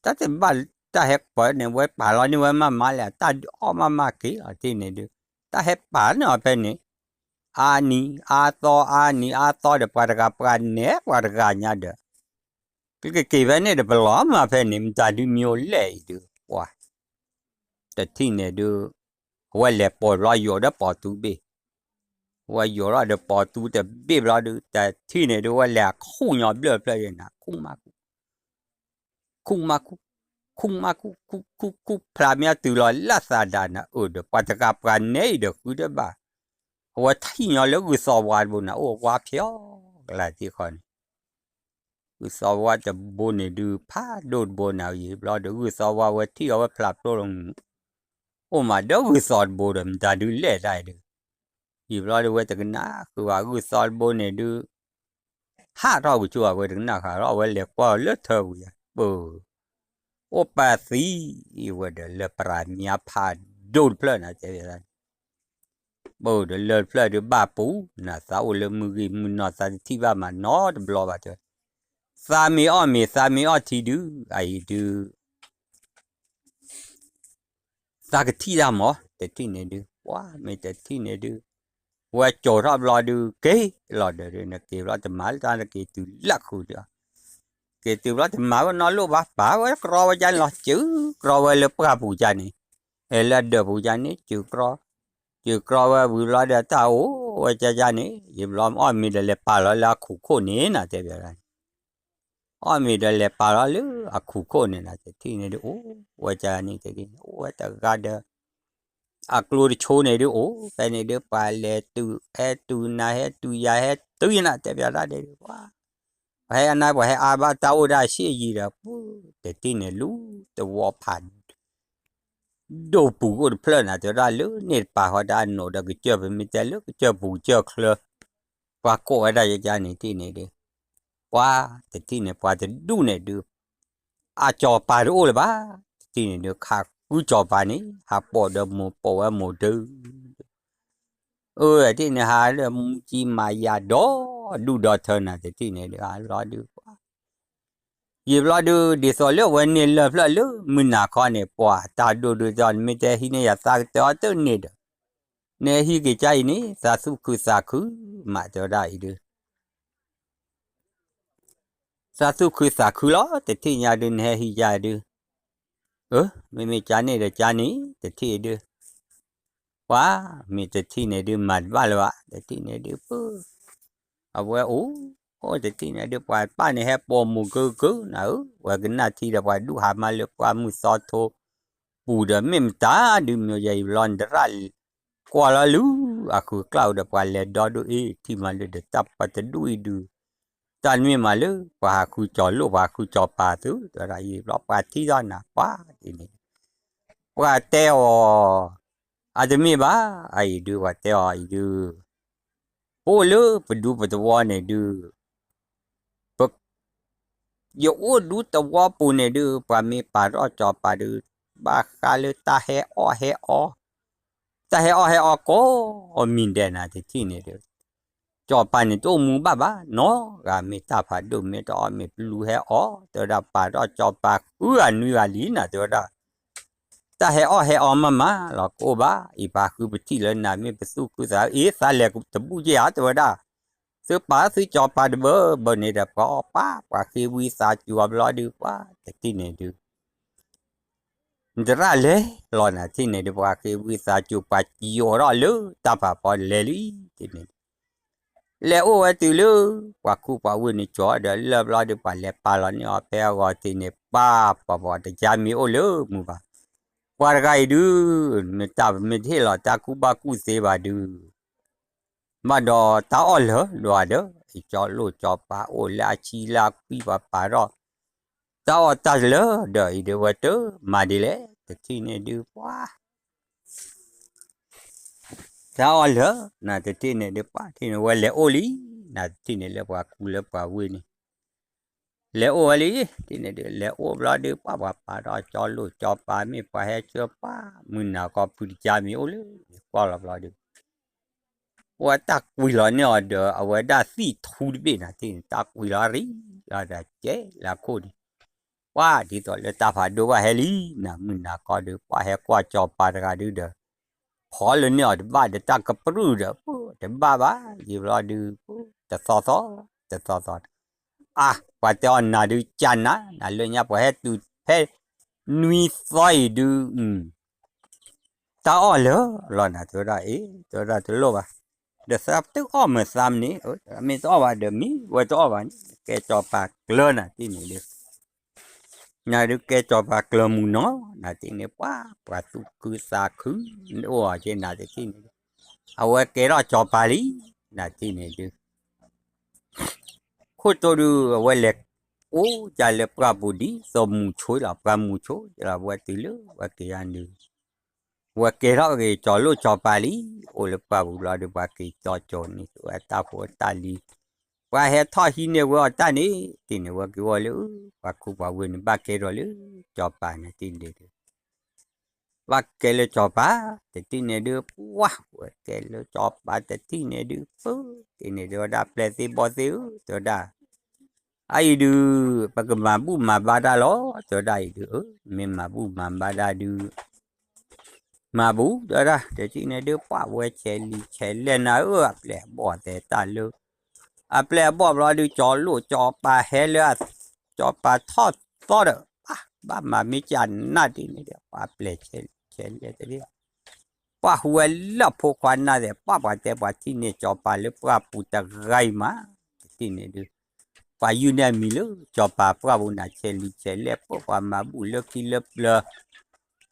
တၢ်တဘၣ်တၢ်ဟဲပၢၢ်န့ၣ် ဝဲပာ်လီၤန့ၢ်ဝဲမးမးလဲၣ် တၢ်ဒုးအီၣ်မးမးက့ၤလီၤတထံၣ်န့ၣ်ဒုး တၢ်ဟဲပာ်န့ၢ်အီၤဖဲန့ၣ် အါနံၤအါသီ အါနံၤအါသီဒီး ပှၤတဂၤပှၤနဲ ပှၤတဂၤညါဒီး ကက့ၤဖဲန့ၣ်ဒီး ပလီၤမၢ်ဖဲန့ၣ် မတၤဒုးမံၤအိၣ်လဲၣ်အံၤဒုး ပှၤ တထံၣ်န့ၣ်ဒုး အဝဲလဲၤပိာ်ဘျီယိာ်ဒီးပိာ်သူဘ့ၣ် အဝဲယိာ်ထီၣ်ဒီးပိာ်သူတဘ့ၣ်ဘျီဒုး တထံၣ်န့ၣ်ဒုး အဝဲလဲၤခူၣ်ညီဘျၢၣ်ဖျၢၣ်ယဲနၤ ခူၣ်မးခူၣ် ခူၣ်မးခူၣ် ခူၣ်မးခူၣ် ခူၣ်ခူၣ်ခူၣ် ဖျါမ့ၢ်တုၤလီၤလၢသးဒၣ်နၤ အၢၣ်ဒီး ပှၤတဂၤပှၤနဲအံၤဒီးဃုတဘၣ် အဝဲထံၣ်ညီလၢဂုၢ်သီဝါတဘိနၤ အိၣ်ဝါဖျီကလၢ်ထံဃီန့ၣ် ဂုၢ်သီဝါတဘိန့ၣ်ဒုး ဖးဒိၣ်တဘိနၤ ယံာ်ဘျီဒီး ဂုၢ်သီဝါဝဲထံၣ်အီၤဝဲဖျါဖျိလီၤ အိၣ်မးဒီးဂုၢ်သီတဘိဒီး မတၤဒုးလဲၣ်တၢ်အံၤဒုး ယံာ်ဘျီဒီး ဝဲတကနၣ်ဃုာ်ဘၣ် ဂုၢ်သီတဘိန့ၣ်ဒုး ဟးထီၣ်ဝံၤကၠိ အဝဲတကနၣ်ဃုာ်ဒီး အဝဲလဲၤကွၢ်လၢထၢပူၤယါ ပၢၢ် အိၣ်ပာ်သံဝဲဒီး လၢပရၤမၠါဖးဒိၣ်တဖျၢၣ်နၤ တဲဝဲ ပၢၢ်ဒီးလၢတဖျၢၣ်ဒုးဘၣ်ပူၤ နသးအိၣ်လၢမုၢ်ဂံၢ်မုၢ်နီၢ် သးတထံၣ်ဘၣ်မးနီတဘျီဘၣ်တဲဝဲ သးမ့ၢ်အီၣ်မ့ၤ သးမ့ၢ်အီၣ်ထံဒုး အအံၤဒုး သးကထံၣ်တၢ်မး တထံၣ်န့ၣ်ဒုး ပှၤမ့ၢ်တထံၣ်န့ၣ်ဒုး ဝဲကၠီၤထီၣ်ဘျီဒုး က့ၤလီၤဒီး နက့ၤဘျီတမၤလၢတၢ် နက့ၤတုၤလၢခုးဒီး က့ၤတုၤဘျီတမၤဝဲနီလိၣ်ဘၣ် ပာ်ဝဲကြီဝဲကန့ၣ်လီၤ စၢၤကြီဝဲလၢပှၢ်ပူၤကန့ၣ် အဲလၢဒၢးပူၤကန့ၣ် စၢၤကြီ စၢၤကြီဝဲဝံၤဘျီဒီး တၢ်အိၣ်ဝဲကန့ၣ် ယံာ်ဘျီအီၣ်မ့ၤဒီးလဲၤပာ်လီၤလၢအခူၣ်ခိၣ်န့ၣ်နၤ တဲဘၣ်ဒၣ်န့ၣ် အီၣ်မ့ၤဒီးလဲၤပာ်လီၤလၢအခူၣ်ခိၣ်န့ၣ်နၤ တထံၣ်န့ၣ်ဒုး အိၣ်ဝဲကန့ၣ် တထံၣ်န့ၣ် အိၣ်ဝဲတဂၤဒီး အကျိတဆိန့ၣ်ဒုး အိၣ်ဖဲန့ၣ်ဒုး ပှၤလဲၤတုၤဟဲတုၤနၤဟဲတုၤယၤဟဲတုၤနၤ တဲဘၣ်ဒၣ်ဒုး ပှၤ ပှၤဟဲအနၤ ပှၤဟဲအါဘၣ်တၢ်အိၣ်ဒၣ်ဆံးယံၤဒီး ပူၤ တထံၣ်န့ၣ်လူၤသဝီဖး ဒိၣ်ပူၤအိၣ်တဖျၢၣ်နၤ တဲဝဲဒၣ်လၢန့ၣ်တပာ်ဃီတၢ်နိးဒီးကစၢၢ် ပမ့ၢ်တဲလၢကစၢၢ်ပူၤကစၢၢ်ချၢ ပှၤကိးဝဲဒၣ်ယကန့ၣ်တထံၣ်န့ၣ်ဒုး ပှၤတထံၣ်န့ၣ် ပှၤတဒူၣ်န့ၣ်ဒုး အကၠီၤပၤတအိၣ်လၢၤဘၣ် တထံၣ်န့ၣ်ဒုး ခးဃုကၠီၤပၤန့ၣ် ဟးပိာ်ဒီးမိၢ်ပိာ်ဝဲမိၢ်ဒုး အၢ တထံၣ်န့ၣ် ဟးလၢမူကံမၤယၤဒီဒူၣ်ဒီထၢနၤ တထံၣ်န့ၣ်ဒုး အလီၤဒုး ယံာ်ဘျီဒုး ဒ်သိးလၢအဝဲန့ၣ်လၢာ်ဖျၢၣ်လၢမုၢ်နၤခီန့ၣ် ပှၤတၢ်ဒိၣ်ဒုးဒီး နမ့ၢ်တဲဟံးန့ၢ်ယၤသးကတၢၢ်အီၤတန့ၢ်ဒီး နဟံးက့ၤကါအံၤန့ၣ် သးသူၣ်ခုသးခုမး တဲဝဲဒၣ်အံၤဒုး သးသူၣ်ခုသးခုလီၤ တထံၣ်ညါဒုး နဟဲဟံးယၤဒုး အၢ မ့မ့ၢ်ကါန့ၣ်ဒီးကါန့ၣ် တထံၣ်ဒုး ပှၤ မ့ၢ်တထံၣ်န့ၣ်ဒုး မၤတဘၣ်လၢၤဘၣ် တထံၣ်န့ၣ်ဒုး ပၢ အဝဲအိၣ် အိၣ်တထံၣ်န့ၣ်ဒုး ပှၤပၢ်န့ၣ်ဟဲပိာ်မိၢ်ကၢကၢနၤဧၢ ဝဲကနၣ်ထံဒီးပှၤဒူၣ်ဟးမါလၢပှၢ်မုၢ်သီထိပူၤဒီး မ့ၢ်မတၤဒုး မ့ၢ်ယံာ်ဘျီနတရၣ် ကွၢ်လီၤလုၢ် အဃုာ်ကျါအိၣ်ဒီးပှၤလဲၤဒီဒိၣ်အ့ၣ် ထံၣ်မးလၢဒီးတၢ်ပှၤတဒူၣ်အံၤဒုး တၢ်နမ့ၢ်မးလၢ ပှၤဟးဃုကၠီၤလိၣ် ပှၤဟးဃုကၠီၤပၤသု တဲဝဲဒၣ်ယံာ်ဘျီပှၤထံၣ်ထီၣ်နၤ ပှၤဒ်န့ၣ် ပှၤတဲအီၤ အတမ့ၢ်ဘၣ် အအံၤဒုး ပှၤတဲအီၤအံၤဒုး ပအိၣ်လၢပဒူပသဝီန့ၣ်ဒုး ပ ယအိၣ်ဒူသဝီပူၤန့ၣ်ဒုး ပှၤမ့ၢ်ပာ်ထီၣ်ကၠီၤပၤဒုး ဘၣ်ဃးလၢတၢ်ဟဲအီၣ်ဟဲအီ တၢ်ဟဲအီၣ်ဟဲအီကိးမံၤဒဲးနၤ တထံၣ်န့ၣ်ဒုး ကၠီၤပၤန့ၣ်တအိၣ်မူဘၣ်ဘၣ် နီၢ်ဂၤမ့ၢ်တၢ်ဖးဒိၣ် မ့ၢ်တအီၣ်မ့ၤပလူၤဟဲအီ တဲဝဲဒၣ်ပာ်ထီၣ်ကၠီၤပၤဃုဂၤနွံဂၤလံနၤ တဲဝဲဒၣ် တၢ်ဟဲအီၣ်ဟဲအီမးမးလီၤ ကအိၣ်ဘၣ် အံၤပှၤဃုပထံၣ်လၢနၤ မ့ၢ်ပသူၣ်ခုသး အ့ သးလဲၤတဘူၣ်က့ဧါ တဲဝဲဒၣ် သုပာ်သုကၠီၤပၤတဘၢဘၢန့ၣ်ဒီး ပှၤအီၣ်ပၢ် ပှၤဃ့ဝံသးစူၤအီၤဘျီဒုး ပှၤတထံၣ်န့ၣ်ဒုး နတရၣ်လဲၤလီၤနၤ တထံၣ်န့ၣ်ဒုး ပှၤဃ့ဝံသးစူၤ ပှၤယိးထီၣ်လၢတၢ်ဖးဖီလဲၤလံ တထံၣ်န့ၣ် လဲၤအိၣ်ဝဲတုၤလၢ ပှၤခူပှၤဝ့ၢ်န့ၣ်ကၠီၤဒီး လၢာ်ဘျီဒုး ပှၤလဲၤပာ်လီၤန့ၢ်အီၤဖဲအဂီၢ်တထံၣ်န့ၣ် ပၢ် ပှၤပှၤတကါမ့ၢ်အိၣ်လၢမုၢ်ဘၣ် ပှၤတဂၤအံၤဒုး မ့ၢ်တၢ်မ့ၢ်တဟ့ၣ်လီၤတၢ်ကူၣ်ဘၣ်ကူၣ်သ့ဘၣ်ဒုး ဘၣ်ဒီးတၢ်အီၣ်လၢာ်ဒွးဒီး အံၤကၠီလိၣ်ကၠီပၤအိၣ်လၢအဆံလၢအခွံ ပှၤပာ်ထီၣ် တၢ်အီၣ်တၢ်လၢဒီးအံၤဒီး ဝဲတမၤဒ်လဲၣ် တထံၣ်န့ၣ်ဒုး ပှၤ တၢ်အီၣ်လၢ နတထံၣ်န့ၣ်ဒုး ပှၤထံၣ်န့ၣ်ဝဲလဲၤအိၣ်လံ နတထံၣ်န့ၣ်လၢပှၤကူလၢပှၤဝ့ၢ်န့ၣ် လဲၤအိၣ်ဝဲလံ ထံၣ်န့ၣ်ဒုး လဲၤအိၣ်ဘျီဒုး ပှၤပှၤပာ်ထီၣ်ကၠီလိၣ်ကၠီပၤ မ့ၢ်ပှၤဟဲဆှၢပှၤ မုၢ်နၤခီဖုတကါမ့ၢ်အိၣ်လၢ ကွၢ်လီၤဘျီဒုး ဝဲတၢ်ကွံာ်လီၤန့ၢ်အီၤဒီး အဝဲဒၣ်သံၣ်ထူတဘ့ၣ်နၤ ထံၣ်န့ၣ် တၢ်ကွံာ်လီၤရံလီၤဒီးကဲလၢအခိၣ်န့ၣ် ပှၤဒ်သိးလၢတၢ်ဖးဒိၣ်ဘၣ်ဟဲလံ နၤမုၢ်နၤခီဒုး ပှၤဟဲကွၢ်ကၠီပၤတဂၤဒုးဒီး ဖီလၢန့ၢ်အီၤတဘၣ်ဒီးတၢ်ကပြုၢ်ဒီး တဘၣ်ဘၣ် ယံာ်ဘျီဒုး တသီသီ တသီသီ အါ ပှၤတဲအီၤနၤဒုးကၢ်နၤ နၤလၢညါပှၤဟဲတုၤဖဲနွံသီအံၤဒုး တၢ်အီၣ်လၢလီၤနၤ တဲဝဲဒၣ်အံၤ တဲဝဲဒၣ်တလိၣ်ဘၣ် ဒီးသးတအီၣ်မုာ်သးမနုၤ မ့ၢ်တအီၣ်ဘၣ်ဒီးမ့ၢ်ဝဲတအီၣ်ဘၣ်န့ၣ် ကဲကၠီပၤကျၢၤနၤ ထံၣ်န့ၣ်ဒုး နၤဒုးကဲကၠီပၤကျၢၤမုၢ်နီၤ နၤထံၣ်န့ၣ် ပှၤ ပှၤသူၣ်ခုသးခု အိၣ်အီၤက့နၤတထံၣ်န့ၣ်ဒုး အဝဲကဲထီၣ်ကၠီပၤလံ နၤထံၣ်န့ၣ်ဒုး ခိၣ်တိဒုး အဝဲလဲၤအိၣ်ကၢ်လၢပှၢ်ပူၤ ဒ်သိးမူၤဆိလီၤ ပှၤမူၤဆိလီၤ ဝဲတုၤလၢဝဲက့ၤယါနုၤ ဝဲကဲထီၣ်က့ၤကၠီလိၣ်ကၠီပၤလံ အိၣ်လၢပှၢ်ပူၤဘျီဒုး ပှၤက့ၤကၠီကၠီန့ၣ် ဝဲတၢ်ဖိတၢ်လံၤ ပှၤဟဲထီၣ်ဟံးန့ၢ်ဝဲအီၤတၢ်န့ၣ် တထံၣ်န့ၣ် ဝဲက့ၤဝဲလၢ ပှၤခူပှၤဝ့ၢ်န့ၣ် ဘၣ်ကဲထီၣ်လၢကၠီပၤန့ၣ် တထံၣ်န့ၣ်ဒုး ဘၣ်ကဲလၢကၠီပၤ တထံၣ်န့ၣ်ဒုး ပှၤ ဝဲကဲလၢကၠီပၤ တထံၣ်န့ၣ်ဒုး ပၢ် တထံၣ်န့ၣ်ဒုး ဝဲဒၣ်ပျဲၢ်သ့ၣ်ဘီၣ်သ့ၣ်ဧၢ တဲဝဲဒၣ် အအံၤဒုး ပကမၤဘူၣ်မၤဘါတၢ်လီၤ တဲဝဲဒၣ်အံၤဒုး မ့ၢ်မၤဘူၣ်မၤဘါတၢ်ဒုး မၤဘူၣ် တဲဝဲဒၣ် တထံၣ်န့ၣ်ဒုး ပှၤဝဲဆဲးလံာ်ဆဲးလဲၢ်နၤဧၢ အပျဲၢ်အဘီၣ်သဲးတၢ်လၢ အပျဲၢ်အဘီၣ်ဘျီဒုး ကၠီလိၣ်ကၠီပၤဟဲလၢ ကၠီပၤထီၣ်သီဒီး ဘၣ်မၤမ့ၢ်ကၢ်နးတထံၣ်န့ၣ်ဒုး ပှၤပျဲၢ်ဆဲးလံာ်ဆဲးလဲၢ်တဘ့ၣ် ပှၤဟူးဝဲလၢအဖိခွါနၢ်သဲး ပှၤပှၤတဲပှၤထံၣ်န့ၢ်ကၠီပၤလၢပှၢ်ပူၤတဂၤအံၤမး တထံၣ်န့ၣ်ဒုး ပှၤယုၢ်န့ၢ်အမံၤလၢကၠီပၤပှၢ်ပူၤနၤ ဆဲးလံာ်ဆဲးလဲၢ် ပှၤမၤဘူၣ်လၢခံလၢပျၢၤ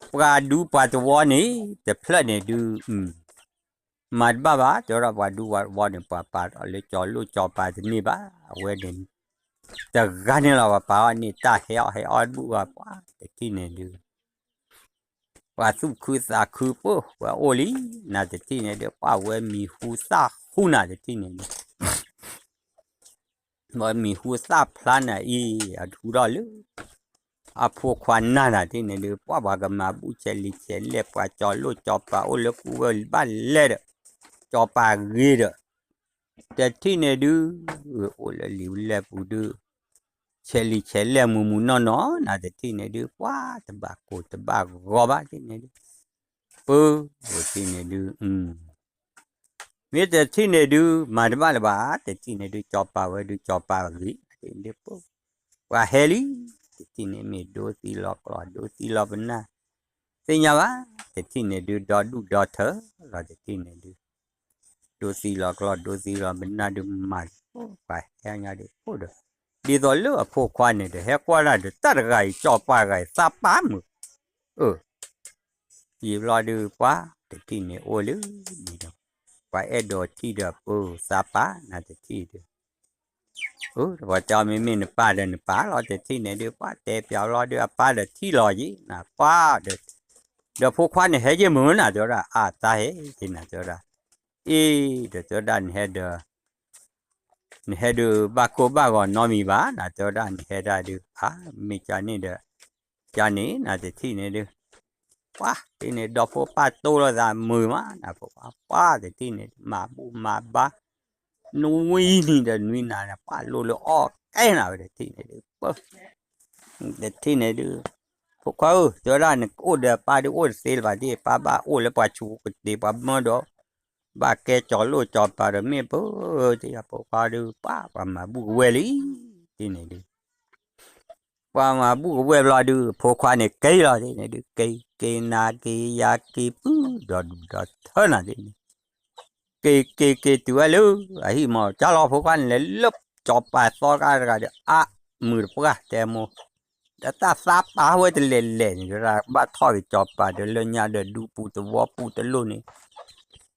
ပှၤဒူပှၤသဝီန့ၣ် တဖျၢၣ်န့ၣ်ဒုး မၤတဘၣ်ဘၣ် တဲဝဲဒၣ် ပှၤဒူပှၤသဝီန့ၣ် ပှၤပာ်ထီၣ်လၢကၠီလိၣ်ကၠီပၤတန့ၢ်ဘၣ် အဝဲန့ၣ် တဂၤန့ၣ်လီၤ ပှၤပာ်အီၤန့ၣ် တၢ်ဟဲအီၣ်ဟဲအီၣ်တဘူၣ်ဘၣ် ပှၤတထံၣ်န့ၣ်ဒုး ပှၤသူၣ်ခုသးခုပၢၢ် ပှၤအိၣ်လံ နၤတထံၣ်န့ၣ်ဒုး ပှၤဝဲမံၤဟူသၣ်ဟူနၤတထံၣ်န့ၣ်ဒုး ဝဲမံၤဟူသၣ်ဖျါနၤအံၤ အထူထီၣ်လၢ အဖိခွါနၢ်နၤတထံၣ်န့ၣ်ဒုး ပှၤပှၤကမၤဘူၣ်ဆဲးလံာ်ဆဲးလဲၢ် ပှၤကၠီလိၣ်ကၠီပၤအိၣ်လၢကူဝဲဘၣ်လဲၣ်ဒီး ကၠီပၤဂ့ၤဒီး တထံၣ်န့ၣ်ဒုး အိၣ်လၢလံာ်လဲၢ်ပူၤဒုး ဆဲးလံာ်ဆဲးလဲၢ်မုၢ်မုၢ်နီၢ်နီၢ် နၤတထံၣ်န့ၣ်ဒုး ပှၤတဘၣ်ကိၢ်တဘၣ်ဂီၤဘၣ်တထံၣ်န့ၣ်ဒုး ပၢ်တထံၣ်န့ၣ်ဒုး မ့ၢ်တထံၣ်န့ၣ်ဒုး မၤတဘၣ်လၢၤဘၣ် တထံၣ်န့ၣ်ဒုး ကၠီပၤဝဲဒုး ကၠီပၤဂ့ၤ တထံၣ်န့ၣ်ဒုး ပှၤဟဲလံ တထံၣ်န့ၣ်မ့ၢ်ဒိသံလီၤကျီၢ် ဒိသံလီၤပနၢ် သ့ၣ်ညါဘၣ် တထံၣ်န့ၣ်ဒုး ဒီဒူၣ်ဒီထၢလီၤ တထံၣ်န့ၣ်ဒုး ဒိသံလီၤကျီၢ် ဒိသံလီၤပနၢ်ဒုး မၤပှၤဟဲညါဒုး အိၣ်ဒီး ဒ်သိးလၢအဖိခွါန့ၣ်ဒီး ဟဲကွၢ်ဒၣ်ဒီး တၢ်တဂၤအံၤ ကၠီပၤဂၤအံၤ သးပာ်မုာ် အၢ ယံာ်ဘျီဒုး ပှၤ တထံၣ်န့ၣ်အိၣ်လၢန့ၣ်ဒီး ပှၤအဲၣ်ဒိးထံၣ်ဒီး ပၢ်သးပာ်နၤတထံၣ်ဒုး အၢ ပှၤတဲအီၤ မ့မ့ၢ်နပၢ်ဒီးနပၢ်လီၤ တထံၣ်န့ၣ်ဒုး ပှၤတဲပၠးလီၤဒုး အပၢ်ဒီးထံၣ်လီၤယံၤ နကွၢ်ဒီး ဒီးဖိခွါန့ၣ်ဟဲယ့ၢ်မုာ်နၤ တဲဝဲဒၣ် အါ သးဟဲက့ၤနၤ တဲဝဲဒၣ် အ့ ဒီးတဲဝဲဒၣ် နဟဲဒီး နဟဲဒုး ဘၣ်ကိၢ်ဘၣ်ဂီၤနီတမံၤဘၣ် နတဲဝဲဒၣ် နဟဲဒၣ်ဒုး အါ မ့ၢ်ကန့ၣ်ဒီး ကန့ၣ် နတထံၣ်န့ၣ်ဒုး ပှၤ တထံၣ်န့ၣ် ဒီဖိပၢ်တိလိာ်သးမုာ်မး နဖိပၢ် ပှၤ တထံၣ်န့ၣ် မၤဘူၣ်မၤဘါ နွံနံၤဒီးနွံနၤန့ၣ် ပှၤလိၣ်လၢအီၣ်ကဲနၤဝဲ တထံၣ်န့ၣ်ဒုး ပၢ် တထံၣ်န့ၣ်ဒုး ဖိခွါဧၢ တဲဝဲဒၣ် နအိၣ်ဒီးပၢ်ဒုး အိၣ်တသ့လၢၤဘၣ် ဒ်ပၢ်ဘၣ်အိၣ်လၢပှၤဆူးကတ့ၤ ပှၤမၢဒီး ဘၣ်ကဲကၠီလိၣ်ကၠီပၤဒီး မ့ၢ်ပၢ် တ့ၢ်ဖိခွါဒုး ပှၤ ပှၤမၤဘူၣ်ကဝဲၢ်လံ တထံၣ်န့ၣ်ဒုး ပှၤမၤဘူၣ်ကဝဲၢ်ဘျီဒုး ဖိခွါန့ၣ်က့ၤလီၤ တထံၣ်န့ၣ်ဒုး က့ၤ က့ၤနၤက့ၤယၤက့ၤပုၢ် ဒီဒူၣ်ဒီထၢနၤ တထံၣ်န့ၣ် က့ၤ က့ၤ က့ၤတုၤဝဲလၢ အဟံၣ်မး ကၢ်လီၤ ဖိခွါန့ၣ်လဲၤလၢကၠီပၤသီတဂၤတဂၤဒီး အါ မုာ်တပှၢ်တဲမိၢ် ဒီးတၢ်သးပာ်ဝဲတလဲၤလဲၤန့ၣ် ဒီးဘၣ်ထီၣ်က့ၤကၠီပၤဒီး လၢညါဒီးဒူပူၤသဝီပူၤတလိၣ်န့ၣ်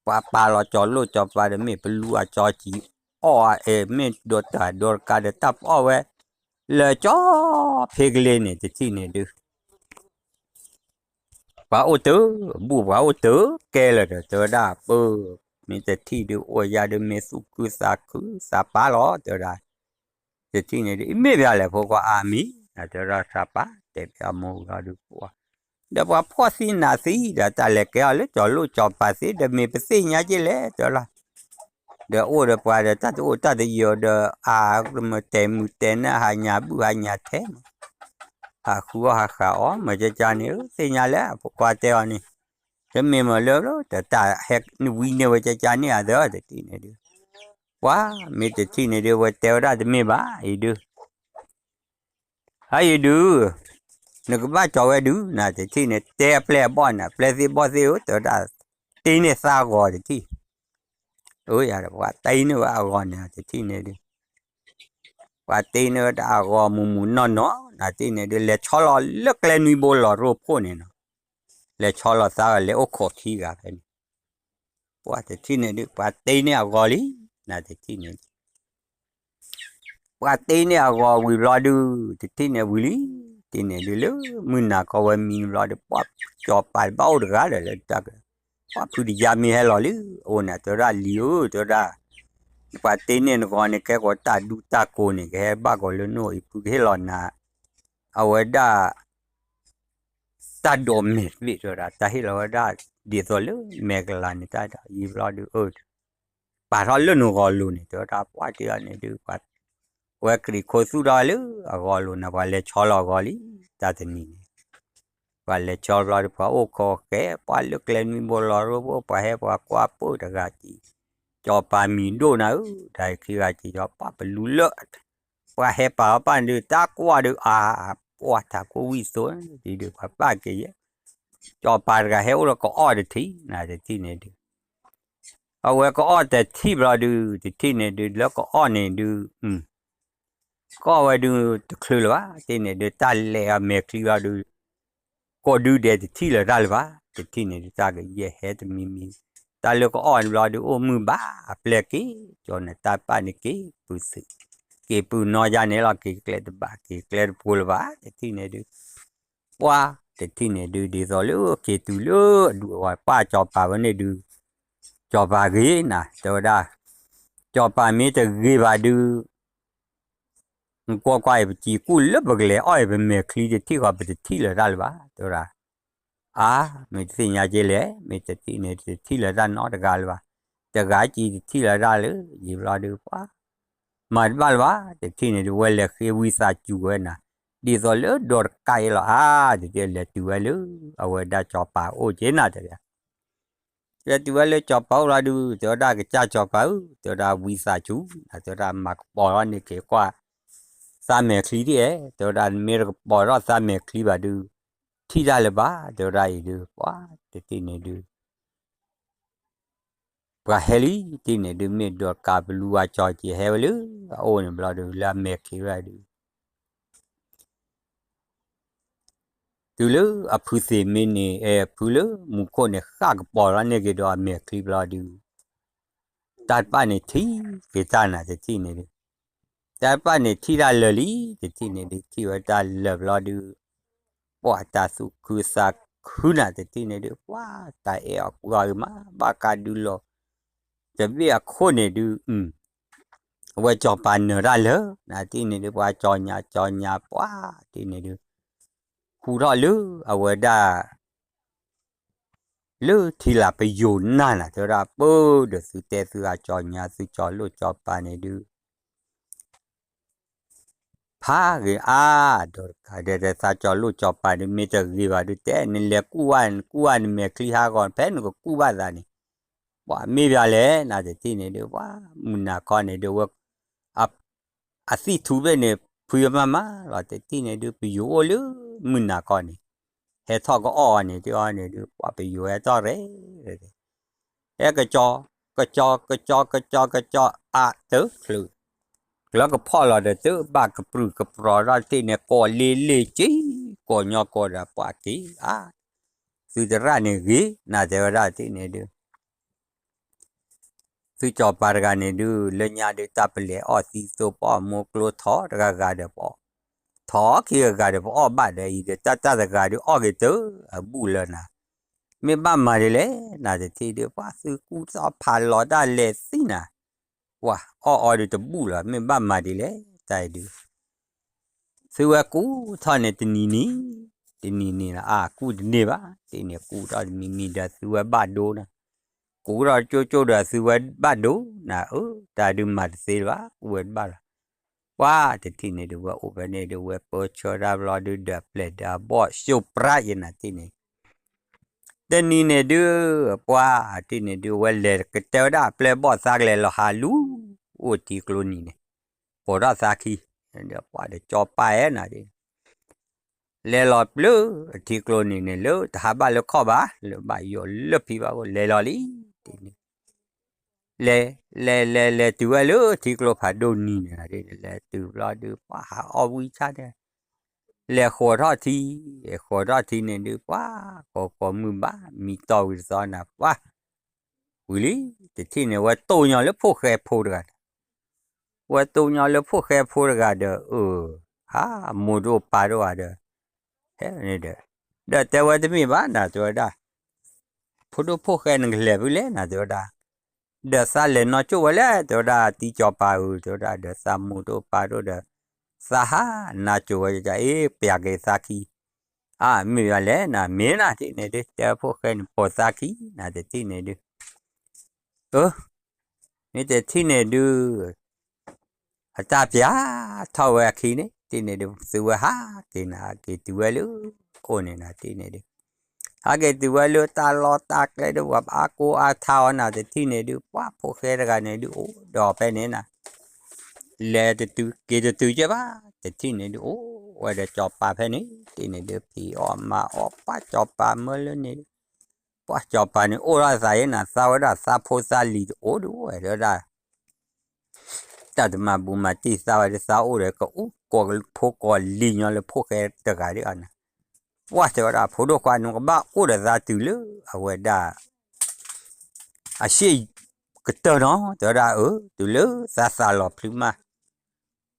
ပှၤပာ်လီၤကၠီလိၣ်ကၠီပၤဒီး မ့ၢ်ပလူအကၠီကံၤ အီၣ်အအဲၣ် မ့ၢ်ဒိးတၢ်ဒိးတကးဒီးတၢ်ပအီၣ်ဝဲ လၢကၠီဖ့ကလ့န့ၣ် တထံၣ်န့ၣ်ဒုး ပှၤအိၣ်တၢ်, ဘူၣ်ပှၤအိၣ်တၢ်ကဲလၢာ်ဒီး တဲဝဲဒၣ်ပၢ်, မ့ၢ်တထံၣ်ဒုး အိၣ်ယၤဒုး မ့ၢ်သူၣ်ခုသးခုသးပာ်လီၤ တဲဝဲဒၣ်. တထံၣ်န့ၣ်ဒုး အမ့ၢ်ပၠးလဲၣ် ဖိခွါအါမံၤ တဲဝဲဒၣ် သးပာ်တဲာ်ဖဲအမိၢ်ဝံၤလီၤဒုး ပှၤ ဒီးပှၤဖှီၣ်သံနးသံဒီး တၢ်လဲၤကဲအီၤလၢကၠီၤလိၣ်ကၠီၤပၤသ့ ဒီးမ့ၢ်ပသ့ၣ်ညါက့လဲၣ် တဲဝဲလီၤ. ဒီးအိၣ်ဒီးပှၤဒီး တၢ်တအိၣ်တၢ်တယၢၤဒီး အါမ့ၢ်တဲာ်မုာ်တဲာ်နၢ် ဟးညါဘုၣ်ဟးညါထဲမး ဟးဃုအီၣ်ဟးဃုအီၣ် မ့ၢ်ကကန့ၣ် သ့ၣ်ညါလၢအဖိခွါတဲအီၤန့ၣ် တမ့ၢ်မ့ၢ်လၢ တၢ်ဟဲနဝံၤန့ၢ်ဝဲကကန့ၣ်အသး တထံၣ်န့ၣ်ဒုး ပှၤမ့ၢ်တထံၣ်န့ၣ်ဒုး ဝဲတဲဝဲဒၣ်တမ့ၢ်ဘၣ် အံၤဒုး အအံၤဒုး နကဘၣ်ကၠီၤဝဲဒုး နတထံၣ်န့ၣ် တဲအပျဲၢ်အဘီၣ်န့ၣ် အပျဲၢ်သ့ၣ်ဘီၣ်သ့ၣ်ဧၢ တဲဝဲဒၣ် တ့န့ၢ်သးအဂီၤတထံၣ် အၢ ယပှၤတ့န့ၢ်ဝဲအဂီၤန့ၣ် တထံၣ်န့ၣ်ဒုး ပှၤတ့န့ၢ်ဝဲဒၣ်အဂီၤမုၢ်မုၢ်နီၢ်နီၢ် နတထံၣ်န့ၣ်ဒုး လဲၤဆီလီၤလၢကျဲနွံဘိလီၤရိဖှိၣ်န့ၣ်နီၤ လဲၤဆီလီၤသးဂၤလဲၤအိၣ်ခိးခံဂၤဖဲန့ၣ် ပှၤတထံၣ်န့ၣ်ဒုး ပှၤတ့န့ၢ်အဂီၤလံ နတထံၣ်န့ၣ် ပှၤတ့န့ၢ်အဂီၤဝံၤဘျီဒုး တထံၣ်န့ၣ်ဝံၤလံ တ့န့ၣ်ဒုး လၢမုၢ်နၤခီဝဲမံဘျီဒုး ပှၤကၠီၤပၤတဘၣ်အိၣ်တဂၤဒီးလၢတၢ်က ပှၤဖုတယါမ့ၢ်ဟဲလီၤလံ အအိၣ်န့ၣ် တဲဝဲဒၣ်လံၤဧၢ တဲဝဲဒၣ် နပှၤတ့န့ၢ်နဂီၤန့ၣ် ကဲကီးတၢ်ဒူတၢ်ကိးန့ၣ် ကဟဲဘၣ်ကီးလၢနအိၣ်အံၤ ဖုကဟ့ၣ်လီၤနၤ အဝဲဒၣ် တၢ်ဒိးမဲာ်သ့ၣ်တဲဝဲဒၣ် တၢ်ဟ့ၣ်လီၤဝဲဒၣ် ဒ်သိးလၢမဲာ်ကလၤန့ၣ် တၢ်ဒိးယံာ်ဘျီဒုး အၢ ပာ်ထီၣ်လၢနဂီၤလိၤန့ၣ် တဲဝဲဒၣ် ပှၤတ့အီၤန့ၣ်ဒုး ပှၤ ဝဲကရံးခိၣ်သူၣ်ထီၣ်လၢအဂီၤလိၤန့ၣ် ပှၤလဲၤဆီလီၤအဂီၤလံ တၢ်တနံၤန့ၣ် ပှၤလဲၤဆီဘျီဒုး ပှၤအိၣ်ခိးဃဲ ပှၤလၢကျဲနွံဘိလီၤရိဖှိၣ် ပှၤဟဲပှၤကွၢ်ပၢၢ်တဂၤကံ ကၠီၤပၤမံၤဒိၣ်နၤဧၢ တၢ်ခံဂၤကံ ယီၤပှၤပလူၤလၢ ပှၤဟဲပာ်အီၤပၢ်န့ၣ်ဒုး တၢ်ကွၢ်ဒုး အါ ပှၤတၢ်ကိၢ်ဝံၣ်သိး ဒ်ဒုးပှၤပာ်က့ၤယဲ ကၠီၤပၤတဂၤဟဲအိၣ်ဒီးကအီၣ်တထံၣ် နတထံၣ်န့ၣ်ဒုး အဝဲကအီၣ်တထံၣ်ဘျီဒုး တထံၣ်န့ၣ်ဒုး လၢကအီၣ်န့ၣ်ဒုး ကအီၣ်ဝဲဒုးတချုးလၢၤဘၣ် တထံၣ်န့ၣ်ဒုး တၢ်လဲၤအမဲာ်ချံဘျီဒုး ကိးဒုဒဲးတထံၣ်လၢၤတၢ်လၢၤဘၣ် တထံၣ်န့ၣ်ဒုး တၢ်ကယဲၢ်ဟဲတမံၤမံၤ တၢ်လၢကအီၣ်န့ၣ်ဘျီဒုး အိၣ်မုာ်ဘၣ် အပျဲၢ်က့ၤ ကၠီၤနတၢ်ပာ်န့ၣ်က့ၤပုၢ်သုး က့ၤပုၢ်နီၢ်ယါန့ၣ်လီၤ က့ၤကျဲတဘၣ် က့ၤကျဲတပူၤလၢၤဘၣ် တထံၣ်န့ၣ်ဒုး ပှၤ တထံၣ်န့ၣ်ဒုး ဒ်သိးလၢက့ၤတုၤလၢအဒူၣ်အဝၤ ပာ်ကၠီၤပၤဝဲန့ၣ်ဒုး ကၠီၤပၤဂ့ၤနၤ တဲဝဲဒၣ် ကၠီၤပၤမ့ၢ်တဂ့ၤဘၣ်ဒုး နကွၢ်ကွၢ်အံၤ ပစံးကူၣ်လၢပကလဲၤအီၣ်အံၤ ပမဲာ်ချံတထံၣ်ဃီ ပတထံၣ်လၢၤတၢ်လၢၤဘၣ် တဲဝဲဒၣ် အါ မ့ၢ်တသ့ၣ်ညါက့လဲၣ် မ့ၢ်တထံၣ်န့ၣ် တထံၣ်လၢၤတၢ်နီတဂၤလၢၤဘၣ် တဂၤကံတထံၣ်လၢၤတၢ်လၢ ယံာ်ဘျီဒုးပှၤ မၤတဘၣ်လၢၤဘၣ် တထံၣ်န့ၣ်ဒုး ဝဲလဲၤဃ့ဝံသးစူၤဝဲနၤ ဒ်သိးလၢဒိးတကးအံၤလီၤ အါ တထံၣ်လဲၤတုၤဝဲလၢ အဝဲဒၣ်ကၠီၤပၤအိၣ်က့နၤတဲဝဲ လဲၤတုၤဝဲလၢကၠီၤပၤအိၣ်လီၤဒုး တဲဝဲဒၣ်ကစၢ်ကၠီၤပၤဧၢ တဲဝဲဒၣ်ဝံသးစူၤ တဲဝဲဒၣ်မၤကပီၤထီၣ်န့ၢ်က့ၤကွၢ် သးမဲာ်ချံဒ်အဲၣ် တဲဝဲဒၣ် မ့ၢ်တကပီၤထီၣ်သးမဲာ်ချံဘၣ်ဒုး ထံၣ်တၢ်လၢၤဘၣ် တဲဝဲဒၣ်အံၤဒုး ပှၤတထံၣ်န့ၣ်ဒုး ပှၤဟဲလံ တထံၣ်န့ၣ်ဒုး မ့ၢ်ဒိးတကးပလူဝၤကၠီၤက့ၤဟဲဝဲလၢ အအိၣ်န့ၣ်ဘျီဒုး လၢအမဲာ်ချံဝဲဒုး တုၤလၢအဖုသ့ၣ်မ့ၢ်န့ၣ် အဲၣ်ဖုလၢမူခိၣ်န့ၣ် ဃၣ်ကပီၤထီၣ်န့ၢ်က့ၤဒီးအမဲာ်ချံဘျီဒုး တၢ်တဖၣ်န့ၣ်ထံၣ်က့ၤတၢ်နၤတထံၣ်န့ၣ်ဒုး တၢ်တဖၣ်န့ၣ်ထံၣ်တၢ်လၢာ်လံ တထံၣ်န့ၣ်ဒုး ထံၣ်ဝဲတၢ်လၢာ်ဘျီဒုး ပှၤတၢ်သူၣ်ခုသးခုနၤတထံၣ်န့ၣ်ဒုး ပှၤတၢ်အဲၣ်အီၤကွၢ်ဂ့ၤမး ဘၣ်ကးဒုးလီၤ တဘ့ၣ်အခိၣ်န့ၣ်ဒုး အဝဲကၠီၤပၤနၢၤတၢ်လၢာ် နတထံၣ်န့ၣ်ဒုး ပှၤကၠီၤညါကၠီၤညါ ပှၤတထံၣ်န့ၣ်ဒုး ဟူထီၣ်လၢအဝဲဒၣ် လၢထံလာ်ပယိၤနၢ်နၤ တဲဝဲဒၣ် ပၢ်ဒီးသုတဲသုအကၠီၤညါ သုကၠီၤလိၣ်ကၠီၤပၤန့ၣ်ဒုး ဖးဂ့ၤအါ ဒီးတကးဒဲး သးကၠီၤလိၣ်ကၠီၤပၤန့ၣ် မ့ၢ်တဂ့ၤဘၣ်ဒုး တဲနလဲၤကူၣ်ဘၣ် နကူၣ်ဘၣ်နမဲာ်ချံဟးဂီၤ ဖဲနကကူၣ်ဘၣ်သးန့ၣ် ပှၤမ့ၢ်ပှၤလဲၣ် နတထံၣ်န့ၣ်ဒုး ပှၤမုၢ်နၤခီန့ၣ်ဒုး ဝဲ အသံၣ်ထူဘ့ၣ်န့ၣ် ဖုယမးမးလီၤ တထံၣ်န့ၣ်ဒုး ပယိၤအိၣ်လၢမုၢ်နၤခီန့ၣ် ဟဲထီၣ်ကအီၣ်အီၤန့ၣ် တအီၤန့ၣ်ဒုး ပှၤပယိၤဟဲထီၣ်ရဲၣ် ဟဲကကၠီၤ ကကၠီၤ ကကၠီၤ ကကၠီၤ ကကၠီၤ အါတချုး ကျၢကဖီၣ်လီၤဒီး တဘၣ်ကပြုၢ်ကပြီၤထီၣ်တထံၣ်န့ၣ် ကိးလ့လ့က့ၤ ကိးညီကိးဒီး ပှၤက့ၤအါ သုသရၣ်န့ၣ်ဂ့ၤ နတဲဝဲဒၣ်တထံၣ်န့ၣ်ဒုး သုစီၤပၤတဂၤန့ၣ်ဒုး လၢညါဒုးတၢ်ပလဲၤအီၣ်သံသိ ပအီၣ်မိၢ်ကျိထီတဂၤဂၤဒီးပအီၣ်, ထီခံဂၤဂၤဒီးပအီၣ်ဘၣ်ဒီးအံၤဒီး တၢ်တၢ်တဂၤဒုးအီၣ်က့ၤတၢ် အဘူၣ်လၢနၤ, မ့ၢ်ဘၣ်မၤဒ်လဲၣ်နၤ တထံၣ်ဒုး ပှၤသုကူၣ်သီဖးလီၤတၢ်လဲၤသံနၤ, ပှၤအီၣ်အီၤဒုးတဘူၣ်လီၤ မ့ၢ်ဘၣ်မၤဒ်လဲၣ် တၢ်အံၤဒုး သုဝဲကူၣ်ထီၣ်န့ၣ်တနံၤနံၤ, တနံၤနံၤလီၤ အါ ကူၣ်တန့ၢ်ဘၣ် တထံၣ်န့ၣ် ကူၣ်ထီၣ်တနံၤနံၤဒီးသုဝဲဘၣ်ဒိနၤ, ကူၣ်ထီၣ်ကၠိကၠိဒီးသုဝဲဘၣ်ဒိနၤ, အၢ တၢ်ဒုးမၤတသ့လၢၤဘၣ် ကူၣ်ဝဲတဘၣ်လီၤ, ပှၤတထံၣ်န့ၣ်ဒုးဝဲအိၣ်ဖဲန့ၣ်ဒုး ဝဲပၢဆှၢတၢ်ဘျီဒုး ဒီးပျဲၢ်ဒီးအဘီၣ် ရှုပ်ပြၢ်ယနၤတထံၣ်န့ၣ် တနံၤန့ၣ်ဒုး ပှၤတထံၣ်န့ၣ်ဒုး အဝဲလဲၤကတဲဝဲဒၣ်အပျဲၢ်ဘီၣ်သးကလဲၤလီၤဟးလူၤ အိၣ်ထံကျိနံၤန့ၣ်, ပိာ်ထီၣ်သးခံ, ဒီးပှၤဒီးစီၤပၤအဲၣ်နၤဒ် လဲၤလီၤပျၢၤအထံကျိနံၤန့ၣ် လၢတဟးဘၣ်လၢခီၣ်ဘၣ် လၢဘၣ်ယိၣ်လၢဖံဘၣ်အိၣ် လဲၤလီၤလံ, တထံၣ်န့ၣ် လဲၤ လဲၤ လဲၤ လဲၤတုၤဝဲလၢထံကျိဖးဒိၣ်နံၤန့ၣ် လဲၤတုၤဘျီဒုး ပှၤဟးအီၣ်ဝံဆၣ်န့ၣ် လဲၤဃီၤထီၣ်ထံ, ဃီၤထီၣ်ထံန့ၣ်ဒုး ပှၤ ကီၤကီၤမုၢ်ဘၣ် မံတီၢ်ဝံၤတသီနၤ ပှၤ ဝံၤလံ, တထံၣ်န့ၣ် ဝဲတိၢ်ညီလၢဖိၣ်ဃဲဖိတဂၤန့ၣ်, ဝဲတိၢ်ညီလၢဖိၣ်ဃဲဖိတဂၤဒီး အၢ ဟါ မိၢ်ဒိၣ်ပၢ်ဒိၣ်ဧါဒီး ဟဲန့ၣ်ဒီး ဒီးတဲဝဲတမ့ၢ်ဘၣ်နၤ တဲဝဲဒၣ် ဖိဒိၣ်ဖိၣ်ဃဲနကလဲၤဖဲလဲၣ်နၤ တဲဝဲဒၣ်, ဒီးသးလဲၤနီၢ်ကၠိၣ်ဝဲလဲၣ် တဲဝဲဒၣ် တံၤစီၤပၤဧၢ တဲဝဲဒၣ် ဒီးသးမိၢ်ဒိၣ်ပၢ်ဒိၣ်ဒီး သးဟးနါစိၤဝဲ အ့ ပျဲက့ၤသးခံ, အါ မ့ၢ်ယၤလဲၣ်နၤ မ့ၢ်နၤ တထံၣ်န့ၣ်ဒုး တဲဖိၣ်ဃဲန့ၣ် ပိာ်သးခံနၤ တထံၣ်န့ၣ်ဒုး အၢ မ့ၢ်တထံၣ်န့ၣ်ဒုး အတၢ်ပျဲထီၣ်ဝဲအခံန့ၣ် တထံၣ်န့ၣ်ဒုး သုဝဲဟးက့ၤနၤ ဟးက့ၤတုၤဝဲလၢ အိၣ်န့ၣ်နၤ တထံၣ်န့ၣ်ဒုး ဟးက့ၤတုၤဝဲလၢတၢ်လီၢ်တၢ်ကျဲဒုး ပှၤအါကိးအါထါအီၤနၤ တထံၣ်န့ၣ်ဒုး ပှၤဖိၣ်ဃဲတဂၤန့ၣ်ဒုး အိၣ်ဒီးဖဲန့ၣ်နၤ လဲၤတတုၤက့ၤတတုၤကဲဘၣ် တထံၣ်န့ၣ်ဒုး အိၣ်ဝဲဒီးစီၤပၤဖဲန့ၣ် တထံၣ်န့ၣ်ဒုး ဖံးအီၣ်မၤအီၣ် ပှၤစီၤပၤမၢလၢန့ၣ်ဒုး ပှၤစီၤပၤန့ၣ် အိၣ်ထီၣ်သးအံၤနၤ သးဝဲဒၣ်သးဖိသးလံၤတအိၣ်ဒုး ဝဲဒၣ် တၢ်တမၤဘူးမၤတံၢ်သးဝဲဒၣ် သးအိၣ်ဒီးကအိၣ်ကိးဖိကိးလံၤညီလၢဖိၣ်ဃဲတဂၤဒုးအန့ၣ် ပှၤတဲဝဲဒၣ် ဖိဒိၣ်ခွါ နကဘၣ်အိၣ်ဒီးသးတုၤလၢအဝဲဒၣ် အရှ့ကတၢၢ်နီၤ တဲဝဲဒၣ် အၢ တုၤလၢသးသးလီၤဖျုးမး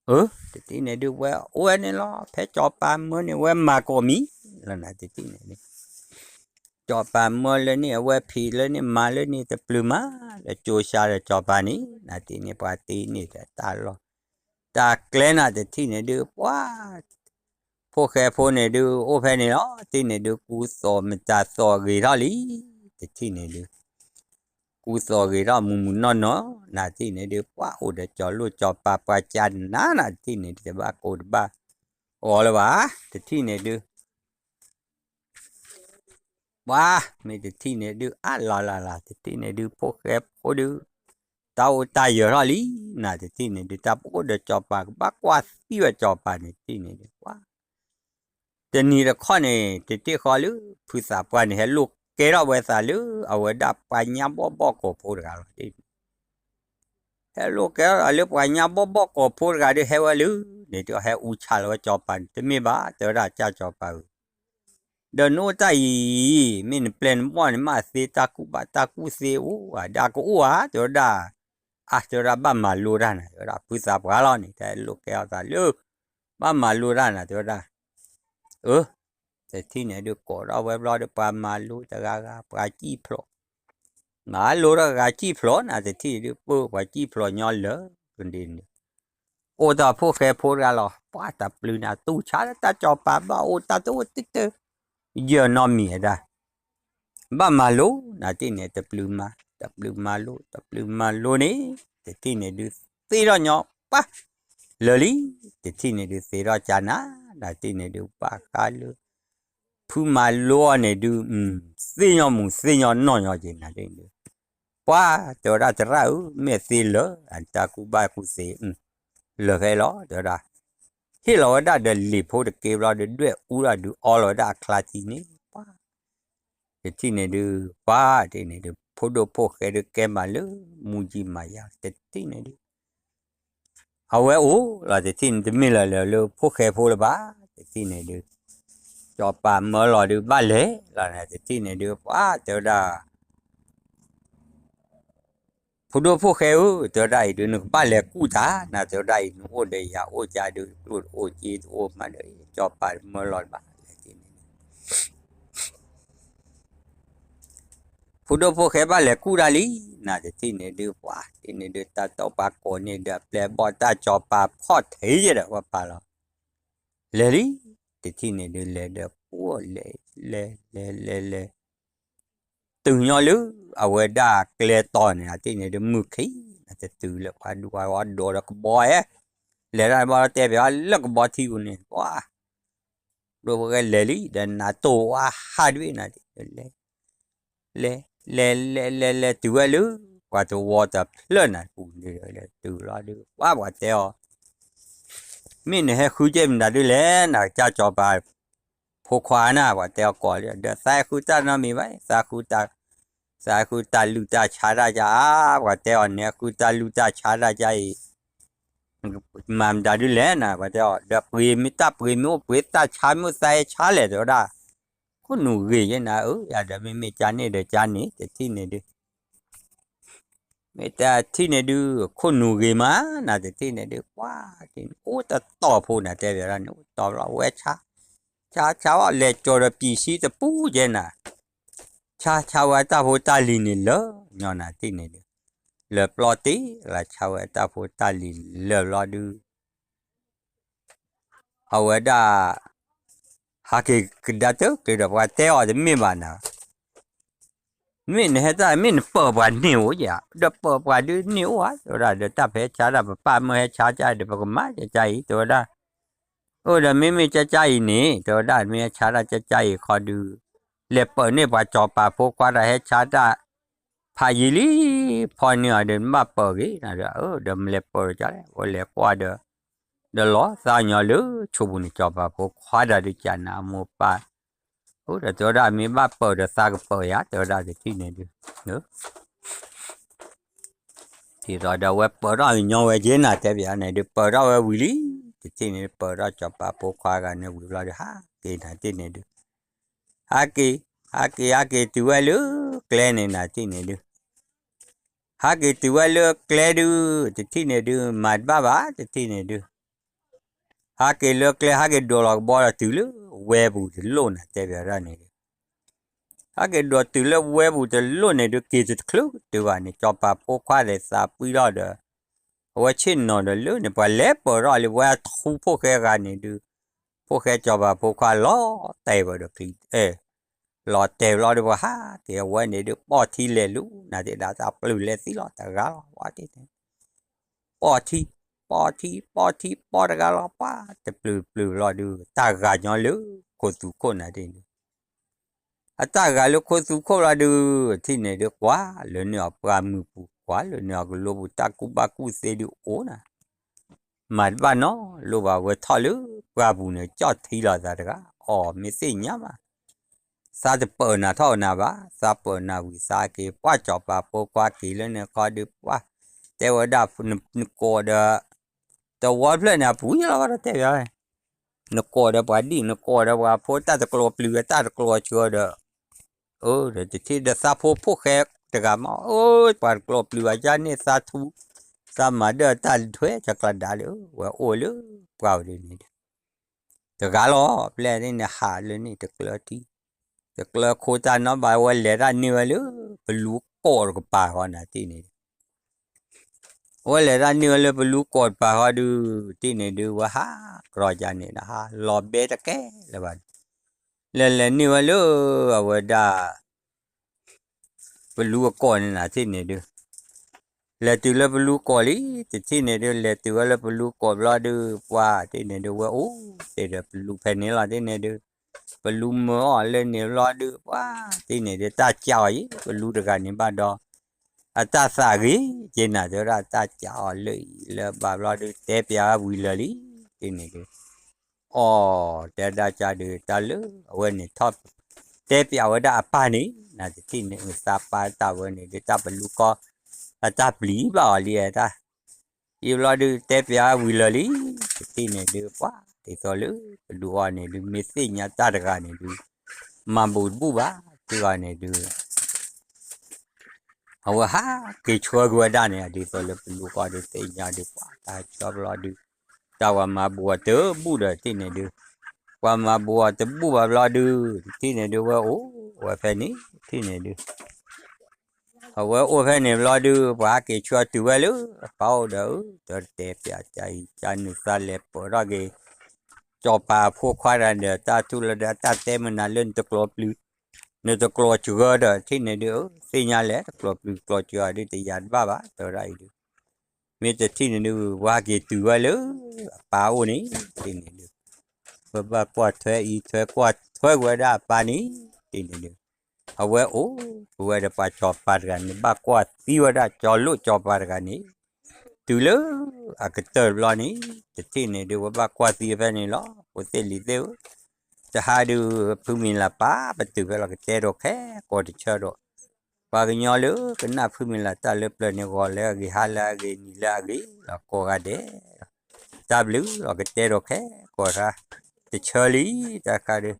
အၢ တထံၣ်န့ၣ်ဒုး ဝဲအိၣ်ဝဲန့ၣ်လီၤ ဖဲစီၤပၤမၢန့ၣ် ဝဲမၤကိးမံၤလီၤနၤ တထံၣ်န့ၣ်ဒုး စီၤပၤမၢလၢန့ၣ် အဝဲဖံးလၢန့ၣ် မၤလၢန့ၣ် တပျုၤမၤလၢကၠိရှါဒီးစီၤပၤန့ၣ် နၤတထံၣ်န့ၣ် ပှၤတ့န့ၢ်ဒီးတၢ်လီၢ် တၢ်ကျဲနၤ တထံၣ်န့ၣ်ဒုး ပှၤ ဖိၣ်ဃဲဖိန့ၣ်ဒုး အိၣ်ဖဲန့ၣ်လီၤ တထံၣ်န့ၣ်ဒုး ကူသိးမတၤသိးဂ့ၤထီၣ်လံ တထံၣ်န့ၣ်ဒုး ကူသိးဂ့ၤထီၣ်မုၢ်မုၢ်နီၢ်နီၢ် နၤတထံၣ်န့ၣ်ဒုး ပှၤအိၣ်ဒီးစီၤလိၣ်စီၤပၤ ပှၤကနၤနၤ တထံၣ်န့ၣ်ဒုး တဘၣ်ကိးတဘၣ်ဂီၤလၢၤဘၣ် တထံၣ်န့ၣ်ဒုး ပှၤ မ့ၢ်တထံၣ်န့ၣ်ဒုး အါလီၤလီၤလီၤ တထံၣ်န့ၣ်ဒုး ဖိၣ်ဃဲဖိဒုး တၢ်အိၣ်တၢ်ယၢၤထီၣ်လံ နၤတထံၣ်န့ၣ်ဒုး တၢ်ပအိၣ်ဒီးစီၤပၤ ကဘၣ်ကွၢ်သံဝဲစီၤပၤန့ၣ် တထံၣ်န့ၣ်ဒုး ပှၤ တနံၤတခီန့ၣ် တထံၣ်ဃီလၢ ဖုသးပှၢ်န့ၣ် ဟဲလိၣ်ကဲထီၣ်ဝဲသးလၢ အဝဲဒၣ်ပှၤညါဘီၣ်ဘီၣ်ကိာ်ဖိတဂၤလီၤ ဟဲလိၣ်ကဲထီၣ်လၢပှၤညါဘီၣ်ဘီၣ်ကိာ်ဖိတဂၤဒုး ဟဲဝဲလၢ န့ၣ်ဒုး ဟဲအူဆါလီၤဝဲစီၤပၤန့ၣ် တမ့ၢ်ဘၣ် တဲဝဲဒၣ် ကၢ်စီၤပၤဧၢ ဒီးနအိၣ်တၢ်အံၤ မ့ၢ်နပျဲၢ်နဘီၣ်န့ၣ် မ့ၢ်သ့တၢ်ကူၣ်ဘၣ်တၢ်ကူၣ်သ့အိၣ်ဧါ ဒီးကအိၣ်ဧါ တဲဝဲဒၣ် အါ တဲဝဲဒၣ် ဘၣ်မၤလိတၢ်နၤ တဲဝဲဒၣ် ဖုသးပှၢ်လီၤန့ၣ် တၢ်လိၣ်ကဲအီၤသးလၢ ဘၣ်မၤလိတၢ်နၤ တဲဝဲဒၣ် အၢ တထံၣ်န့ၣ်ဒုး ကိးထီၣ်ဝဲဘျီဒီး ပှၤမၤလိတဂၤဂၤ ပှၤစံၣ်ဖျိး မၤလိတဂၤစံၣ်ဖျိးနၤ တထံၣ်ဒုး ပှၤစံၣ်ဖျိးညီလၢာ် ကဒ်န့ၣ် အိၣ်တၢ်ဖိၣ်ဃဲဖိတဂၤလီၤ ပှၤတပျုၤနၤ တူၢ်ဆါလၢတၢ်စီၤပၤဘၣ်အိၣ်တၢ်တအိၣ်တတၢၢ် ယၢၤနီတမံၤဒၣ် ဘၣ်မၤလိနၤ တထံၣ်န့ၣ် တပျုၤမၤ တပျုၤမၤလိ တပျုၤမၤလိန့ၣ် တထံၣ်န့ၣ်ဒုး သ့ထီၣ်ညီ ပှၤ လၢာ်လံ တထံၣ်န့ၣ်ဒုး သ့ထီၣ်ကၢ်နၤ နၤတထံၣ်န့ၣ်ဒုး ဘၣ်ဃးလၢ ဖုမၤလိအီၤန့ၣ်ဒုး သ့ညီမူး သ့ညီနီၢ်ညီက့ၤနၤ တထံၣ်န့ၣ်ဒုး ပှၤ တဲဝဲဒၣ်သရၣ်ဧၢ မ့ၢ်သ့လၢာ် အတၢ်ကူၣ်ဘၣ်ကူၣ်သ့ လၢာ်ဖဲလီၤ တဲဝဲဒၣ် ဟ့ၣ်လီၤဝဲဒၣ်ဒီးလံာ်ဖိတက့ဘျီဒီး ဒွဲၣ်အူဒီးဒုးအီလီၤဝဲဒၣ်အချါထံန့ၣ် ပှၤ တထံၣ်န့ၣ်ဒုး ပှၤ တထံၣ်န့ၣ်ဒုး ဖိဒိၣ်ဖိၣ်ဃဲဒုးကဲမးလၢ မူကံမၤယါ တထံၣ်န့ၣ်ဒုး အဝဲအိၣ်လီၤ တထံၣ်န့ၣ် တမ့ၢ်လၢၤလၢၤလၢဖိၣ်ဃဲဖိလၢၤဘၣ် တထံၣ်န့ၣ်ဒုး စီၤပၤမၢလီၤဒုးဘၣ်လဲၤလီၤန့ၣ် တထံၣ်န့ၣ်ဒုး ပှၤ တဲဝဲဒၣ် ဖိဒိၣ်ဖိၣ်ဃဲဧၢ, တဲဝဲဒၣ်အံၤဒုး နကဘၣ်လဲၤကူၣ်တၢ်နၤ, တဲဝဲဒၣ်အံၤ နအိၣ်ဒီးယၤအိၣ်ကဒီး ကျိၣ်တအိၣ်စ့တအိၣ်မးဒီး ကၠီၤပၤတမၢလီၤတဘၣ်လဲၣ်န့ၣ် ဖိဒိၣ်ဖိၣ်ဃဲဘၣ်လဲၤကူၣ်တၢ်လံ, နၤတထံၣ်န့ၣ်ဒုး ပှၤတထံၣ်န့ၣ်ဒုး တၢ်တီၢ်ပှၤကိးန့ၢ်ဒီး အပျဲၢ်ဘီၣ်တၢ်ကၠီၤပၤဖီၣ်ထဲယဲဒီး ပှၤပာ်လီၤ လဲၤလံ, တထံၣ်န့ၣ်ဒုး လဲၤဒီးပှၤလဲၤ လဲၤ လဲၤ လဲၤ တုၤညီလၢ အဝဲဒၣ်ကျဲတီၤန့ၣ် အထံၣ်န့ၣ်ဒုး မုၢ်ခံ နၤတတုၤလၢပှၤဒူပှၤဝီဒိးဒီးကဘီဧဲ, လဲၤတၢ်ဘီတဲပၠးလၢကဘီထံပူၤန့ၣ် ပှၤ ဒိၣ်ဖိၣ်ဃဲလဲၤလံ ဒီးနၤတိၢ်ဝါဟးတဘ့ၣ်နၤ လဲၤ လဲၤ လဲၤ လဲၤ လဲၤ လဲၤတုၤဝဲလၢ ပှၤတဝီတဖျၢၣ်နၤပူၤန့ၣ် လဲၤတုၤလီၤဒုး ပှၤ ပှၤတဲအီၤ မ့ၢ်နဟဲဃုကဲမတၤဒုးလဲၣ် နၤကစၢ်ကၠီၤပၤဖိခွါနၤ ပှၤတဲအီၤကိးလံ ဒီးသးဟဲဃုတၢ်နီတမံၤဘၣ် သးဃုတၢ် သးဟဲဃုတၢ်လုၢ်တၢ်ဆါတၢ်ကါ ပှၤတဲအီၤ နဟဲဃုတၢ်လုၢ်တၢ်ဆါတၢ်ကါအံၤ မၤမတၤဒုးလဲၣ်နၤ ပှၤတဲအီၤ ဒီးပှ့ၤမ့ၢ်တၢ်ပှ့ၤမ့ၢ်အိၣ်ပှ့ၤ တၢ်ဆါမ့ၢ်အိၣ်သးဟဲဆါလဲၣ် တဲဝဲဒၣ် ခိၣ်နူာ်ဂ့ၤယဲနၤဧၢ ယၤဒီးမ့မ့ၢ်ကါန့ၣ်ဒီးကါန့ၣ် တထံၣ်န့ၣ်ဒုး မ့ၢ်တထံၣ်န့ၣ်ဒုး ခိၣ်နူာ်ဂ့ၤမး နၤတထံၣ်န့ၣ်ဒုး ပှၤ အိၣ်တတီၤဖိနၤ တဲပၠးဒၣ်န့ၣ် အိၣ်တတီၤဘျီဝဲဆါ ဆါ ဆါဝဲလဲၤကၠီၤဒီးပံာ်ဆံတပူၤကဲနၤ ဆါ ဆါဝဲတၢ်ဖိတၢ်လံၤန့ၣ်လၢာ်ညီနၤတထံၣ်န့ၣ်ဒုး လၢပျီတ့ၢ်လၢဆါဝဲတၢ်ဖိတၢ်လံၤလၢာ်ဘျီဒုး အဝဲဒၣ် ဟးက့ၤကဒါတၢ်ကျဲဒီး ပှၤတဲအီၤတမ့ၢ်ဘၣ်နၤ မ့ၢ်နဟဲတၢ် မ့ၢ်နပၢၤပှၤန့ၢ်အိၣ်ယၤ ဒီးပၢၤပှၤဒုးန့ၢ်အိၣ်ဧါ တဲဝဲဒၣ် ဒီးတၢ်ဖဲဆါတၢ် ပပၢ်မၢဟဲဆါကါဒီး ပကမၤကကါအံၤ တဲဝဲဒၣ် အိၣ်ဒီးမ့မ့ၢ်ကကါအံၤန့ၣ် တဲဝဲဒၣ် မ့ၢ်ဟဲဆါတၢ်ကကါအံၤခီဒုး လဲၤပၢၤန့ၢ်ပှၤကၠီၤပၤဖိခွါတၢ်ဟဲဆါတၢ် ဖးယံာ်လံ ဖီန့ၢ်အီၤဒီး နဘၣ်ပၢၤဂ့ၤနၤဒီး ဒီးမလဲၤပၢၤကါလဲၣ် ဝဲလဲၤကွၢ်ဒီး ဒီးလီၤသးညီလၢဆိပူၤန့ၣ် ကၠီၤပၤဖိခွါတၢ်ဒုးကနၤအမိၢ်ပၢ် အိၣ်ဒီးတဲဝဲဒၣ် မ့ၢ်ဘၣ်ပၢၤဒီးသးကပၢၤယၤ တဲဝဲဒၣ်တထံၣ်န့ၣ်ဒုး ဒ်သိးဒီးအဝဲပၢၤထီၣ်ကညီဝဲက့နၤ တဲပၠးန့ၣ်ဒုး ပၢၤထီၣ်ဝဲဝံၤလံ တထံၣ်န့ၣ်ဒုး ပၢၤထီၣ်ကၠီၤပၤဖိခွါဂၤန့ၣ်ဝံၤဘျီဒုး ဟးက့ၤနၤတထံၣ်န့ၣ်ဒုး ဟးက့ၤ ဟးက့ၤ ဟးက့ၤတုၤဝဲလၢကျဲန့ၣ်နၤတထံၣ်န့ၣ်ဒုး ဟးက့ၤတုၤဝဲလၢကျဲဒုး တထံၣ်န့ၣ်ဒုး မၤတဘၣ်ဘၣ် တထံၣ်န့ၣ်ဒုး ဟးက့ၤလၢကျဲ ဟးက့ၤဒိးလီၤကဘီဒီးတုၤလၢဝဲပူၤတလိၣ်နၤ တဲပၠးဒၣ်န့ၣ်ဒုး ဟးက့ၤဒိးတုၤလၢဝဲပူၤတလိၣ်န့ၣ်ဒုး က့ၤတချုးတုၤဘၣ်န့ၣ် ကၠီၤပၤဖိခွါဒီးသးပှံထီၣ်ဒီး အဝဲဆ့ၣ်နီၤဒီးလၢန့ၣ် ပှၤလဲၤပၢၤထီၣ်လံ ပှၤထူဖိၣ်ဃဲဂၤန့ၣ်ဒုး ဖိၣ်ဃဲကၠီၤပၤဖိခွါလီၤတဲာ်ဝဲဒီးချံ လီၤတဲာ်ဘျီဒီး ပှၤဟးက့ၤအဝဲန့ၣ်ဒုး ပီၢ်ထံလဲၤလူၤနၤတ့ၢ်ဒၣ်တၢ်ပျုၤလဲၤသံလီၤတဂၤလီၤ ပှၤတ့ၢ်န့ၣ် ပီၢ်ထံ ပီၢ်ထံ ပီၢ်ထံ ပီၢ်တဂၤလီၤ ပှၤတပျုၤပျုၤဘျီဒုး တၢ်ဂၤညီလၢခိၣ်သူခိၣ်နၤတ့ၢ်န့ၣ် အတၢ်ဂၤလၢခိၣ်သူခိၣ်ဘျီဒုး ထံၣ်န့ၣ်ဒုး ကွၢ်လၢန့ၢ်အီၤပှၢ်မုၢ်ပူၤ ကွၢ်လၢန့ၢ်အီၤကလိပူၤ တၢ်ကူၣ်ဘၣ်ကူၣ်သ့ဒုးအိၣ်နၤ မၤတဘၣ်နီတလိၣ်ဘၣ် ဝဲထီၣ်လၢပှၢ်ပူၤန့ၣ် ကၠီၣ်ထံလီၤသးတဂၤ အီၣ်မ့ၢ်သ့ၣ်ညါမး သးတပၢၤနၤထီၣ်နၤဘၣ် သးပၢၤနၤဝံၤသးက့ၤ ပှၢ်ကၠီၤပၤဖိခွါက့ၤလၢန့ၣ်ခီဒုး ပှၢ် တဲဝဲဒၣ် နကိးဒီး တဝီဖျၢၣ်န့ၣ် အပူၤယလီၤဘၣ်ဒီးတဲပၠး နကိးဒီးပှၤဒ် နကိးဒီးပှၤဖိတၢ်တကျိၤပျုၤ တၢ်တကျိၤဆှၢဒီး အၢ ဒီးတထံၣ်ဒီးသးဖိဖိၣ်ဃဲတဂၤမး အၢ ပှၤတကျိၤပျုၤဘၣ်ကန့ၣ် သးထူ သးမၤဒၣ်တၢ်ထွဲ တကျါဒါလၢ ဝဲအိၣ်လၢပှၢ်ဝဲဒၣ်န့ၣ်ဒီး တဂၤလီၤ ပျဲၢ်န့ၣ်န့ၣ် ဟးလၢန့ၣ်တကျၢၤထံ တကျၢၤခိတၢ်နီဘၣ် ဝဲလဲၤတၢ်န့ၢ်ဝဲလၢ ပလူကိးတကပၤဃီနၤတ့ၢ်န့ၣ် အဝဲလဲၤတၢ်န့ၢ်ဝဲလၢပလူကိးတကပၤဃီဒုး တ့ၢ်န့ၣ်ဒုး ဝဲဟးကြီကန့ၣ်ဒီး ဟးလီၤဘဲတကဲလၢၤဘၣ် လဲၤလဲၤန့ၢ်ဝဲလၢ အဝဲဒၣ် ပလူအကိးန့ၣ်နၤတ့ၢ်န့ၣ်ဒုး လဲၤတုၤလၢပလူကိးလံ တထံၣ်န့ၣ်ဒုး လဲၤတုၤဝဲလၢပလူကိးဘျီဒုး ပှၢ်တ့ၢ်န့ၣ်ဒုး ဝဲအိၣ်တ့ၢ်ဒီးပလူဖဲန့ၣ်လီၤတ့ၢ်န့ၣ်ဒုး ပလူမၢအီၤလၢန့ၣ်ဘျီဒုး ပှၢ်တ့ၢ်န့ၣ်ဒုး တၢ်ကးအီၤယံၤ ပလူတဂၤန့ၣ်ဘၣ်ဒီး အတၢ်သးဂ့ၤက့နၤ တဲဝဲဒၣ် တၢ်ကးအီၤလၢအံၤလၢဘၣ်ဘျီဒုး တဲပၠးဝံၤလၢာ်လံ တ့ၢ်န့ၣ်ဒုး အီ တဲဒၣ်ကဒီးတၢ်လၢ အဝဲန့ၣ်ထီၣ် တဲပၠးဝဲဒၣ်အပၢ်န့ၣ် နၤတထံၣ်န့ၣ် သးပၢ်တၢ်ဝဲန့ၣ်ဒုး တၢ်ပလူကီ အတၢ်ပျံၤဘၣ်အီၤလံတၢ် အံၤဘျီဒုး တဲပၠးဝံၤလၢာ်လံ တထံၣ်န့ၣ်ဒုး ပှၢ် ဒ်သိးလၢ ပလူအီၤန့ၣ်ဒုး မ့ၢ်သ့ၣ်ညါတၢ်တဂၤန့ၣ်ဒုး မၤဘူးတဘူးဘၣ် တ့ၢ်အီၤန့ၣ်ဒုး အဝဲဟးက့ၤဆှၢက့ၤဝဲဒၣ်န့ၣ် ဒ်သိးလၢပလူၤဃီဒုးသ့ၣ်ညါဒုး ပှၤတၢ်ဆှၢဘျီဒုး တၢ်ဝဲမၤဘူးအီၤတဘူၣ်ဒီးထံၣ်န့ၣ်ဒုး ပှၤမၤဘူးအီၤတဘူၣ်ဘၣ်ဘျီဒုး ထံၣ်န့ၣ်ဒုး ဝဲအိၣ်ဝဲဖဲန့ၣ် ထံၣ်န့ၣ်ဒုး အဝဲအိၣ်ဖဲန့ၣ်ဘျီဒုး ပှၤဟးက့ၤဆှၢတုၤဝဲလၢအပၢ်အိၣ်ဒီး တတဲပျးကၢ်အံၤ ကၢ်နုာ်သးလဲၤပၢၤထီၣ်က့ၤ စီၤပၤအဖိခွါတဂၤဒီး တၢ်ထူၣ်လီၤဒီး တၢ်တဲမုာ်နၤလၢနတကျိၤပျုၤ နတကျိၤစှၤဒီး ထံၣ်န့ၣ်ဒုး သ့ၣ်ညါလဲၣ် တကျိၤပျုၤကျိၤစှၤဒုး တယာ်တဘၣ်ဘၣ် တဲဝဲဒၣ်အံၤဒုး မ့ၢ်တထံၣ်န့ၣ်ဒုး ပှၤဟးက့ၤတုၤဝဲလၢအပၢ်အိၣ်န့ၣ် ထံၣ်န့ၣ်ဒုး ပဘၣ်ကွၢ်ထွဲအံးထွဲကွၢ်ထွဲက့ၤဝဲဒၣ်အပၢ်န့ၣ် ထံၣ်န့ၣ်ဒုး အဝဲအိၣ်က့ၤဝဲဒီးပှၤစီၤပၤတဂၤန့ၣ် ဘၣ်ကွၢ်သံဝဲဒၣ် ကၠီၤလိၣ်စီၤပၤတဂၤန့ၣ် တုၤလၢအကတၢၢ်တဘျီန့ၣ် တထံၣ်န့ၣ်ဒုး ပဘၣ်ကွၢ်သံဖဲန့ၣ်လီၤ ဖိသ့ၣ်လံၤသ့ၣ်ဧၢ တဟါဒုး ဖုမံၤလၤပၢ်ပတုာ်ဖဲလီၤ ကတဲဒိးခဲကိးတဆၢဒီး ပှၤကညီလၢကနၣ်ဖုမံၤလၤတၢ်လၢပျၢၤန့ၣ် ဂီၤလၢအဂ့ၤ ဟါလၢအဂ့ၤ နံၤလၢအဂ့ၤလီၤ ကိးဂၤဒဲး တၢ်ဘျုးလီၤ ကတဲဒိးခဲကိးတၢ် တဆၢလံ တၢ်ခါဒုး